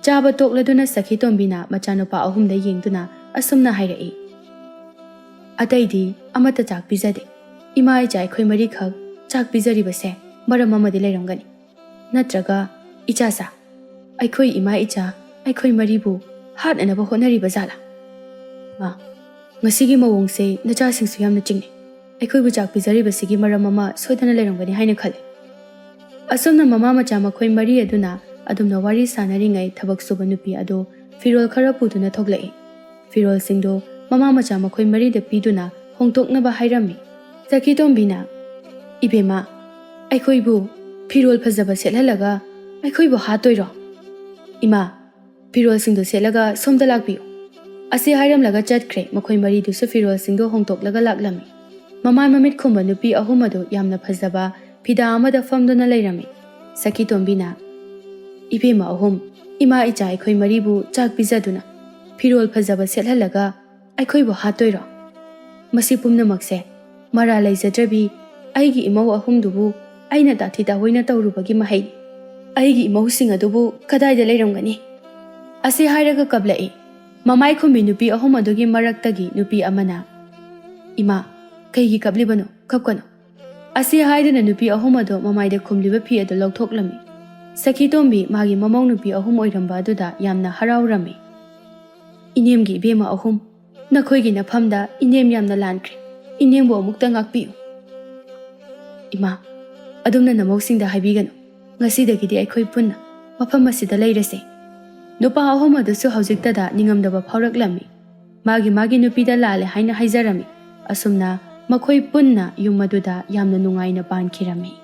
ꯆꯥꯕ ꯇꯣꯛꯂꯗꯨꯅ ꯁꯈꯤ ꯇꯣꯝꯕꯤꯅ ꯃꯆꯥꯅꯨꯄꯥ ꯑꯍꯨꯝꯗ ꯌꯦꯡꯗꯨꯅ ꯑꯁꯨꯝꯅ ꯍꯥꯏꯔꯛꯏ, "ꯑꯇꯩꯗꯤ ꯑꯃꯠꯇ ꯆꯥꯛ ꯄꯤꯖꯗꯦ꯫ ꯏꯃꯥ ꯏꯆꯥ ꯑꯩꯈꯣꯏ ꯃꯔꯤꯈꯛ ꯆꯥꯛ ꯄꯤꯖꯔꯤꯕꯁꯦ ꯃꯔꯝ ꯑꯃꯗꯤ ꯂꯩꯔꯝꯒꯅꯤ꯫ ꯅꯠꯇ꯭ꯔꯒ ꯏꯆꯥꯁꯥ, ꯑꯩꯈꯣꯏ ꯏꯃꯥ ꯏꯆꯥ ꯑꯩꯈꯣꯏ ꯃꯔꯤꯕꯨ ꯍꯥꯠꯅꯅꯕ ꯍꯣꯠꯅꯔꯤꯕ ꯖꯥꯠꯂꯥ? ꯃꯥ, ꯉꯁꯤꯒꯤ ꯃꯑꯣꯡꯁꯦ ꯅꯆꯥꯁꯤꯡꯁꯨ ꯌꯥꯝꯅ ꯆꯤꯡꯅꯩ꯫ ꯑꯩꯈꯣꯏꯕꯨ ꯆꯥꯛ ꯄꯤꯖꯔꯤꯕꯁꯤꯒꯤ ꯃꯔꯝ ꯑꯃ ꯁꯣꯏꯗꯅ ꯂꯩꯔꯝꯒꯅꯤ ꯍꯥꯏꯅ ꯈꯜꯂꯤ꯫" ꯑꯁꯨꯝꯅ ꯃꯃꯥ ꯃꯆꯥ ꯃꯈꯣꯏ ꯃꯔꯤ ꯑꯗꯨꯅ ꯑꯗꯨꯝꯅ ꯋꯥꯔꯤ ꯁꯥꯟꯅꯔꯤꯉꯩ ꯊꯕꯛ ꯁꯨꯕ ꯅꯨꯄꯤ ꯑꯗꯨ ꯐꯤꯔꯣꯜ ꯈꯔ ꯄꯨꯗꯨꯅ ꯊꯣꯛꯂꯛꯏ꯫ ꯐꯤꯔꯣꯜꯁꯤꯡꯗꯨ ꯃꯃꯥ ꯃꯆꯥ ꯃꯈꯣꯏ ꯃꯔꯤꯗ ꯄꯤꯗꯨꯅ ꯍꯣꯡꯗꯣꯛꯅꯕ ꯍꯥꯏꯔꯝꯃꯤ꯫ ꯁꯈꯤ ꯇꯣꯝꯕꯤꯅ, "ꯏꯕꯦꯝꯃ, ꯑꯩꯈꯣꯏꯕꯨ ꯐꯤꯔꯣꯜ ꯐꯖꯕ ꯁꯦꯠꯍꯜꯂꯒ ꯑꯩꯈꯣꯏꯕꯨ ꯍꯥꯠꯇꯣꯏꯔꯣ? ꯏꯃꯥ, ꯐꯤꯔꯣꯜꯁꯤꯡꯗꯨ ꯁꯦꯠꯂꯒ ꯁꯣꯝꯗ ꯂꯥꯛꯄꯤꯌꯨ꯫" ꯑꯁꯤ ꯍꯥꯏꯔꯝꯂꯒ ꯆꯠꯈ꯭ꯔꯦ꯫ ꯃꯈꯣꯏ ꯃꯔꯤꯗꯨꯁꯨ ꯐꯤꯔꯣꯜꯁꯤꯡꯗꯨ ꯍꯣꯡꯗꯣꯛꯂꯒ ꯂꯥꯛꯂꯝꯃꯤ꯫ ꯃꯃꯥꯏ ꯃꯃꯤꯠ ꯈꯨꯝꯕ ꯅꯨꯄꯤ ꯑꯍꯨꯝ ꯑꯗꯨ ꯌꯥꯝꯅ ꯐꯖꯕ ꯐꯤꯗꯥ ꯑꯃꯗ ꯐꯝꯗꯨꯅ ꯂꯩꯔꯝꯃꯤ꯫ ꯁꯈꯤ ꯇꯣꯝꯕꯤꯅ, "ꯏꯕꯦꯝꯃ ꯑꯍꯨꯝ, ꯏꯃꯥ ꯏꯆꯥ ꯑꯩꯈꯣꯏ ꯃꯔꯤꯕꯨ ꯆꯥꯛ ꯄꯤꯖꯗꯨꯅ, ꯐꯤꯔꯣꯜ ꯐꯖꯕ ꯁꯦꯠꯍꯜꯂꯒ ꯑꯩꯈꯣꯏꯕꯨ ꯍꯥꯠꯇꯣꯏꯔꯣ? ꯃꯁꯤ ꯄꯨꯝꯅꯃꯛꯁꯦ ꯃꯔꯥꯜ ꯂꯩꯖꯗ꯭ꯔꯕꯤ ꯑꯩꯒꯤ ꯏꯃꯧ ꯑꯍꯨꯝꯗꯨꯕꯨ ꯑꯩꯅ ꯇꯥꯊꯤ ꯇꯥꯑꯣꯏꯅ ꯇꯧꯔꯨꯕꯒꯤ ꯃꯍꯩꯅꯤ꯫ ꯑꯩꯒꯤ ꯏꯃꯧꯁꯤꯡ ꯑꯗꯨꯕꯨ ꯀꯗꯥꯏꯗ ꯂꯩꯔꯝꯒꯅꯤ? ꯑꯁꯤ ꯍꯥꯏꯔꯒ ꯀꯞꯂꯛꯏ꯫ ꯃꯃꯥꯏ ꯈꯨꯝꯕꯤ ꯅꯨꯄꯤ ꯑꯍꯨꯝ ꯑꯗꯨꯒꯤ ꯃꯔꯛꯇꯒꯤ ꯅꯨꯄꯤ ꯑꯃꯅ, "ꯏꯃꯥ, ꯀꯩꯒꯤ ꯀꯞꯂꯤꯕꯅꯣ? ꯀꯞꯀꯅꯨ꯫" ꯑꯁꯤ ꯍꯥꯏꯗꯨꯅ ꯅꯨꯄꯤ ꯑꯍꯨꯝ ꯑꯗꯨ ꯃꯃꯥꯏꯗ ꯈꯨꯝꯂꯤꯕ ꯐꯤ ꯑꯗꯨ ꯂꯧꯊꯣꯛꯂꯝꯃꯤ꯫ ꯁꯈꯤꯇꯣꯝꯕꯤ ꯃꯥꯒꯤ ꯃꯃꯧ ꯅꯨꯄꯤ ꯑꯍꯨꯝ ꯑꯣꯏꯔꯝꯕ ꯑꯗꯨꯗ ꯌꯥꯝꯅ ꯍꯔꯥꯎꯔꯝꯃꯤ꯫ "ꯏꯅꯦꯝꯒꯤ ꯏꯕꯦꯝꯃ ꯑꯍꯨꯝ, ꯅꯈꯣꯏꯒꯤ ꯅꯐꯝꯗ ꯏꯅꯦꯝ ꯌꯥꯝꯅ ꯂꯥꯟꯈ꯭ꯔꯦ꯫ ꯏꯅꯦꯝꯕꯨ ꯑꯃꯨꯛꯇ ꯉꯥꯛꯄꯤꯌꯨ꯫" "ꯏꯃꯥ, ꯑꯗꯨꯝꯅ ꯅꯃꯧꯁꯤꯡꯗ ꯍꯥꯏꯕꯤꯒꯅꯨ꯫ ꯉꯁꯤꯗꯒꯤꯗꯤ ꯑꯩꯈꯣꯏ ꯄꯨꯟꯅ ꯃꯐꯝ ꯑꯁꯤꯗ ꯂꯩꯔꯁꯦ꯫" ꯅꯨꯄꯥ ꯑꯍꯨꯝ ꯑꯗꯨꯁꯨ ꯍꯧꯖꯤꯛꯇꯗ ꯅꯤꯡꯉꯝꯗꯕ ꯐꯥꯎꯔꯛꯂꯝꯃꯤ꯫ ꯃꯥꯒꯤ ꯃꯥꯒꯤ ꯅꯨꯄꯤꯗ ꯂꯥꯜꯂꯦ ꯍꯥꯏꯅ ꯍꯥꯏꯖꯔꯝꯃꯤ꯫ ꯑꯁꯨꯝꯅ ꯃꯈꯣꯏ ꯄꯨꯟꯅ ꯌꯨꯝ ꯑꯗꯨꯗ ꯌꯥꯝꯅ ꯅꯨꯡꯉꯥꯏꯅ ꯄꯥꯟꯈꯤꯔꯝꯃꯤ꯫